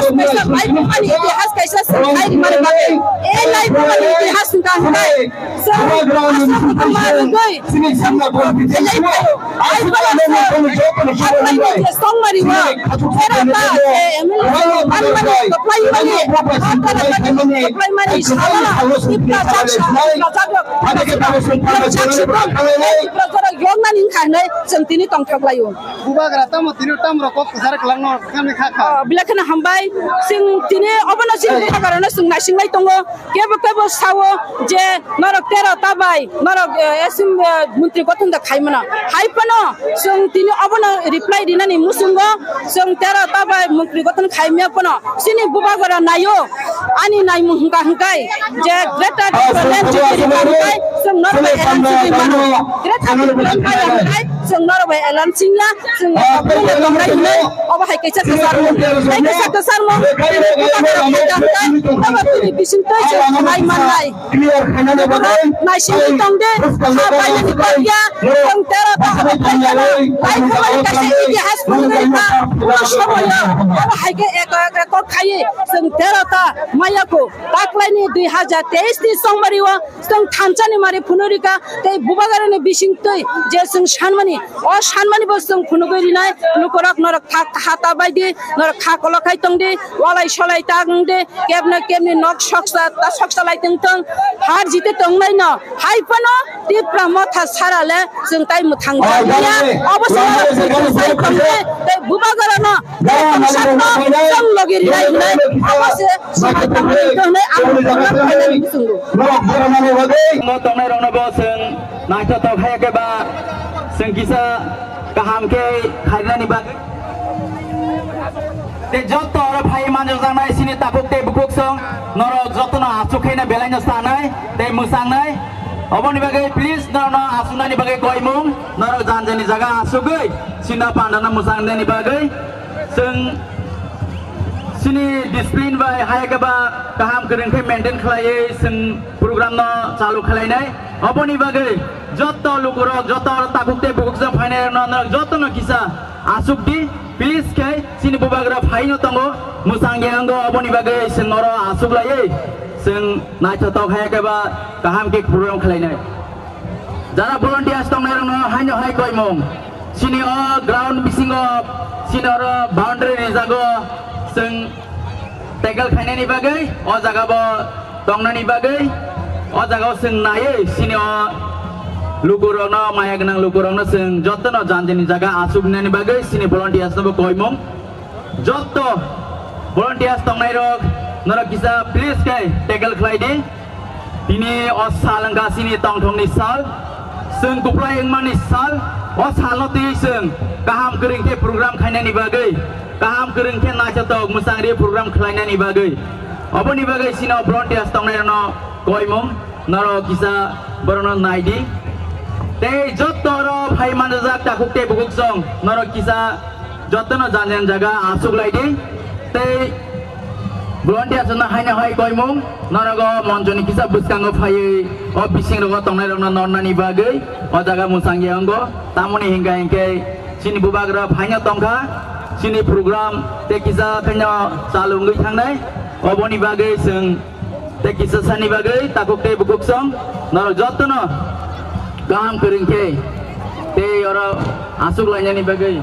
Kaisa laibumani itihas kaisa swngchai rimani bagwi. E laibumani itihas wngkha hwnkhe chwng aswk kwbangma rwgwi elai phaio. Aiboni je songmari o tera ta je M L A manmani kwplaimani, kwplaimani salo Tiprajak, Tiprajak rok, Tiprajak rok yoknani wngkha hwnwi chwng tini tongthok laio. Bubagra tamo tini tamo rok kok kwcharo kwlangno kami kha kha. Ah, belai kheno hambai. Chwng tini obono chini bubagrano chwng naisinglai tongo. Kebo kebo sao je norok tera ta bai norok, eh, S M, eh, montri gothon da khaimano. Hai phano chwng tini obono reply rinani muchungo chwng tera ta bai montri gothon khaimya phano chini bubagra naio. Ani naimung hwnkha hwnkhe je Greater Tipraland Jubilee hwnkhe chwng norok bai L N C bai mano. Greater Tipraland bai hwnkhe chwng norok bai L N C ya, chwng norok bai L N C ya. Obo hai kaisa kwchar mung. Hai kaisa kwchar mung. Obo tini bising twi chwng khlai mannai. Naisingwi tongdi, ha bainani kok ya, tong tera ta ha bainani, hai khe kaisa itihas phunugwi rwkha, o somoyo, obo hai khe eko eko kok khaiwi, chwng tera ta maya kho, taklaini dui hazar teis ni songmari o, chwng thansa ni mari phunugwi rwkha, tei bubagrani bising twi je chwng sanmani, o sanmani bo chwng phunugwi rwnai, lukurok norok kha, ha ta baidi, norok kha kolok khai tongdi, walai solai ta wngdi, kebna kebni nok soksa ta sok Salai tongthong, har jite tongnai no, hai phano Tipra Motha sara le chwng tai mwthang jagya. Obo se chwng sai tongnai, tei bubagra no tei tongsak no chwng logi rinai hinai, obo se salai tongthong hinai ang bubagra phainani bisingo. Tongnai rokno bo chwng naithothok hai khe ba chwng kisa kaham khe khainani bagwi. Tei joto oro phai manjaknai chini takhuk tei bukhuk song norok jotono aswk khaina belaino sanai tei mwsangnai. Oboni bagwi please norokno aswknani bagwi koimung norok janjani jaga aswkgwi chini pandano mwsangnani bagwi chwng chini discipline bai hai khe ba kaham kwrwng khe maintain khlaiwi chwng program no chalu khlainai. Oboni bagwi joto lukurok, joto takhuk tei bukhuk song phainai rokno norok jotono kisa aswk di, please khe chini bubagra phaino tongo, mwsang yango, oboni bagwi chwng oro aswk laiwi chwng naithothok hai khe ba kaham khe program khlainai. Jara volunteers tongnai rokno haino hai koimung, chini o ground bisingo chini oro boundary rijago, chwng tackle khainani bagwi, o jaga bo tongnani bagwi, o jaga o chwng naiwi chini o lukurokno, maya gwnang lukurokno chwng jotono janjani jaga aswk rinani bagwi chini volunteers no bo koimung. Joto volunteers tongnai rok norok kisa please khe tackle khlai di. Tini o sal wngkha chini tongthokni sal, chwng kuplai wngmani sal. O salno twi chwng kaham kwrwng khe program khainani bagwi, kaham kwrwng khe naithothok mwchangri program khlainani bagwi. Oboni bagwi chini o volunteers tongnairokno koimung, norok kisa borokno nai di. Tei joto oro phai manjak takhuk tei bukhuk song norok kisa jotono jan jan jaga aswk lai di. Tei volunteers no haino hai koimung, norok o monchoni kisa bwskango phaiwi o bising rogo tongnai rokno nornani bagwi o jaga mwchang ya wngo. Tamoni hinkha hinkhe chini bubagra phaino tongkha, chini program tei kisa khaino chalu wngwi thangnai. Oboni bagwi chwng tei kisa sani bagwi takhuk tei bukhuk song norok jotono kaham kwrwng khe tei oro aswk lainani bagwi.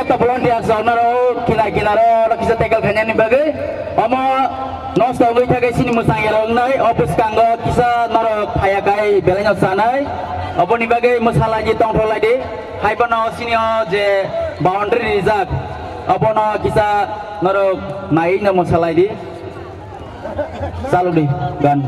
Volunteers rok norok kina kina ro kisa tackle khainani bagwi omo nosto wngwi thagwi sini mwsang yarok wngnai office kango kisa norok phaya kai belai no chanai oboni bagwi mwsalaidi tongthok laidi. Haiphano sini o je boundary rijak obono kisa norok naiwi no mwsalaidi. Saludi gan.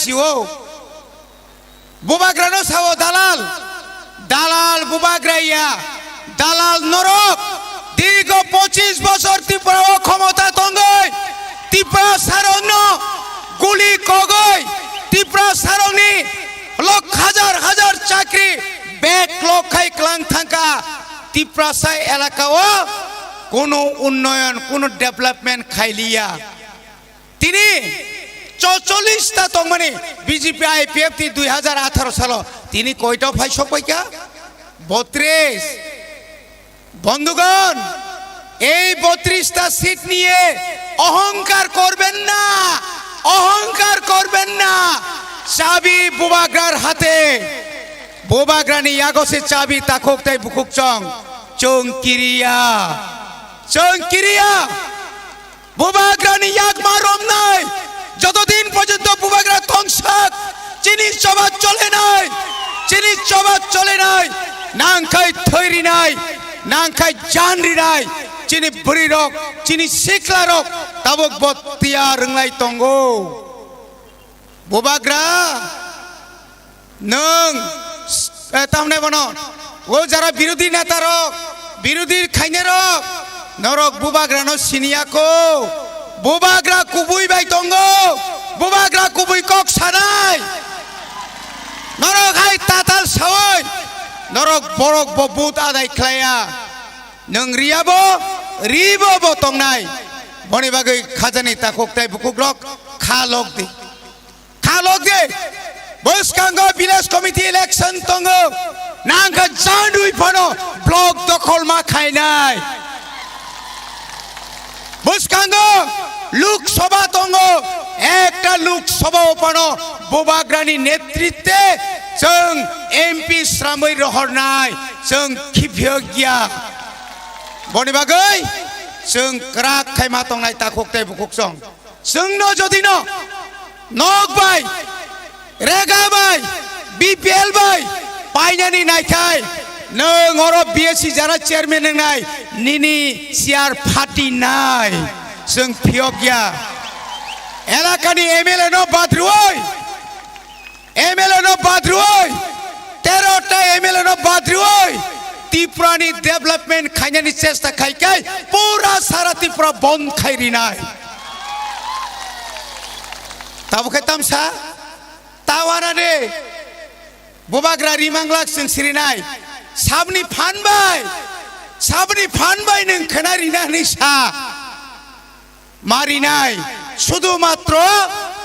Sio. Bubagrano sao dalal, dalal bubagra ya, dalal norok. Dirgo pochis bosor Tripura o khomota tongoi, Tripura sarokno guli kogoi, Tripura sarokni lok hajar hajar chakri bek lok khai klang thangka. Tiprasa elaka o kono unnoyon, kono development khailiya. Tini chocholish ta tongmani B J P I P F T dui hajar atharo salo tini koita phai sokpaikha? Botris. Bondhugon, ei botris ta seat niye ohongkar korben na, ohongkar korben na. Chabi bubagrar hate, bubagrani yago se chabi takhuk tai bukhuk chong, chong kiriya, chong kiriya. Bubagrani yakma romnai, joto din porjonto bubagra tongsak, chini choba cholenai, chini choba cholenai. Nangkhai thoi rinai, nangkhai jan rinai, chini bwrwi rok, chini sikla rok tabuk bo tiyar wnglai tongo. Bubagra, nwng, eh, tamne bono, o jara birodhi neta rok, birodhi khaine rok, norok Bubagrano siniya ko. Bubagra kubui bai tongo, Bubagra kubui kok sanai. Norok hai tatal sawi, norok borok bo but adai khlaiya. Nwng riya bo, ri bo bo tongnai. Boni bagwi khajani takhuk tai bukhuk rok kha lok di. Kha lok di. Bwskango village committee election tongo. Nangkha jandui phano block dokhol ma khainai. Bwskango Lok Sabha tongo, ekta Lok Sabha o phano Bubagrani netritwe chwng M P sramwi rohornai, chwng khiphiyokya. Boni bagwi chwng kwrak khaima tongnai takhuk tei bukhuk chwng. Chwngno jodi no nok bai, rega bai, B P L bai painani naikhai, nwng oro B S C jara chairman wngnai, nini chair phatinai, chwng phiyokya. Elakani M L A no badrwoi, M L A no badrwoi, tero ta M L A no badrwoi, Tripura ni development khainani chesta khaikai, pura sara Tripura bond khai rinai. Tabuk khe tamsa, tawana de, Bubagra rimanglak chwng sirinai, sabni phan bai, sabni phan bai nwng khna rinani sa. Marinai, sudu matro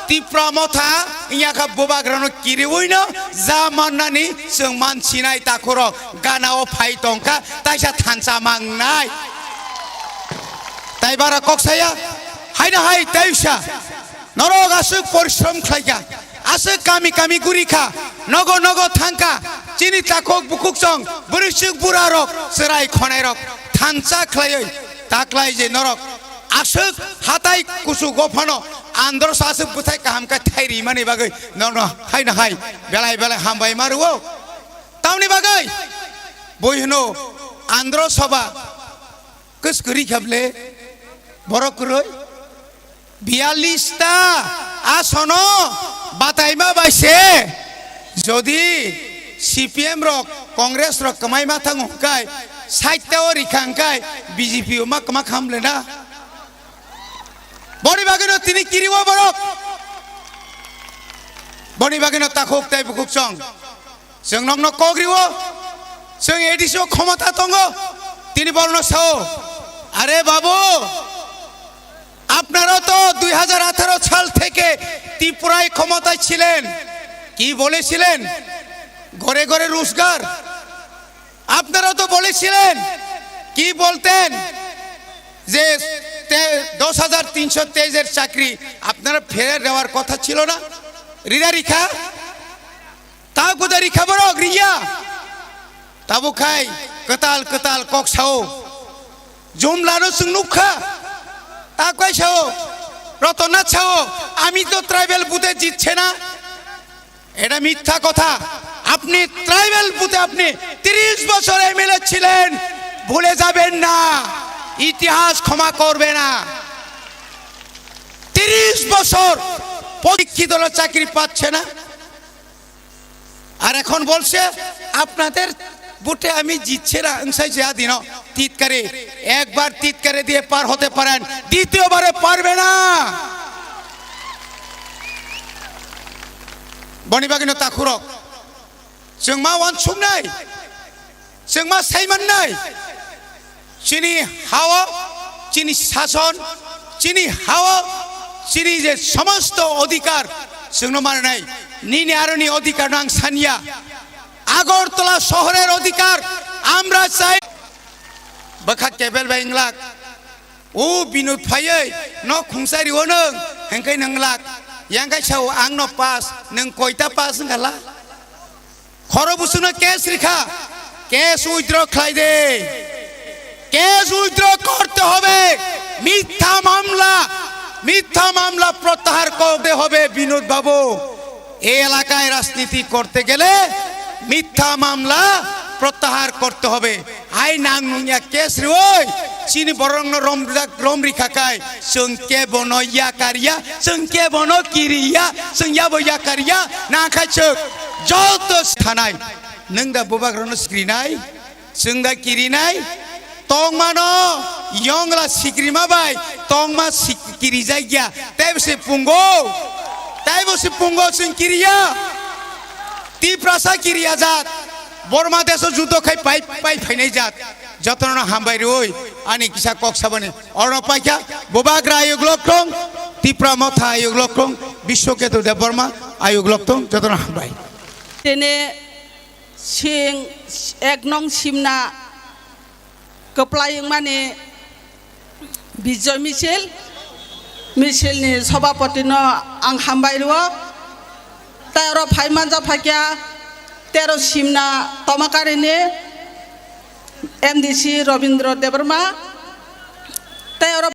Tipra Motha, inyakha Bubagrano kiriwino ja mannani chwng mansinai takhurok ganao phai tongkha, taisa thansa mangnai. Tai bara kok saya, haina hai taisa, norok aswk porishrom khlaikha, aswk kami kami gurikha, nogo nogo thangkha, chini takhuk bukhuk chwng, bwrwisuk burarok, chwrai khonairok, thansa khlaiwi, taklai je norok, aswk hatai kuchugo phano andro sa aswk bwthai kaham khe thai rimani bagwi norno haino hai belai belai hambai ma rwo. Tamni bagwi bui hwno andro soba kwskwrwi kha ble borok kwrwi biyallis ta asono bataima bai se jodi C P M rok Congress rok kwmai ma thango hwnkhe sait ta o rikha hwnkhe B J P o ma kwma kham le na. Boni bagwino tini kiriwo borok. Boni bagwino takhuk tei bukhuk chwng. Chwng nokno kok riwo. Chwng A D C o khomota tongo. Tini borokno sao, "আরে বাবু, আপনারা তো দুই হাজার আঠারো সাল থেকে ত্রিপুরায় ক্ষমতায় ছিলেন, কি বলেছিলেন? ঘরে ঘরে রোজগার।" আপনারা তো বলেছিলেন, কি বলতেন, যে তে-, দশ হাজার তিনশো তেইশের চাকরি আপনারা ফেরত দেওয়ার কথা ছিল না? Rida rikha, ta kuda rikha borok riya. Tabuk khai kwtal kwtal kok sao. Jumlano chwng nukha. Ta kai sao. Rotona sao. Ami to tribal bute jitse na. এটা মিথ্যা কথা। আপনি ট্রাইবাল বুথে আপনি তিরিশ বছর এমএলএ ছিলেন, ভুলে যাবেন না, ইতিহাস ক্ষমা করবে না। তিরিশ বছর শিক্ষিতরা চাকরি পাচ্ছে না, আর এখন বলছে আপনাদের ভোটে আমি জিতছে না, আংসাই যে দিন। Titkari, একবার টিটকারি দিয়ে পার হতে পারেন, দ্বিতীয়বারে পারবে না। Boni bagwino takhurok, chwng ma uansuknai, chwng ma saimannai, chini hao, chini sason, chini hao, chini je somosto odhikar chwngno manai, nini aroni odhikar no ang sanya. Agartala শহরের অধিকার আমরা চাই। Bwkha kebel bai wnglak. O Binod phaiwi nok khungsa rio nwng, hwnkhe nwng lak. Yang kaisa o ang no pass, nwng koita pass wngkha la? Khoro busukno case rikha, case withdraw khlai de. Case withdraw korte hobe. Mitha mamla, mitha mamla protyahar korte hobe Binod babu. এই এলাকায় রাজনীতি করতে গেলে মিথ্যা মামলা Protyahar korte hobe. Hai nang nungya case rioi, chini borokno rom rijak, rom rikha kai, chwng kebono yakarya, chwng kebono kiriya, chwng yabo yakarya, nangkha chwk joto thanai. Nwng da bubagrano sikrinai, chwng da kirinai, tongmano yongla sikrima bai, tongma sik-, kirijakya, teibo se pungo, teibo se pungo chwng kiriya. Tiprasa kiriya jat, Borma deso judo khai pai, pai phainai jat, jotono hambai rwi, ani kisa kok sabani, oro paikha, bubagra ayuk lok tong, Tipra motha ayuk lok tong, Biswa Ketu Debbarma ayuk lok tong, jotono hambai. Tene sing ek nong simna kwplai wngmani Bijoy Misil, misilni sobhapotino ang hambai rwo. Tai oro phai manja phaikha tero simna Tomakarini M D C Robindra Debbarma. Tai oro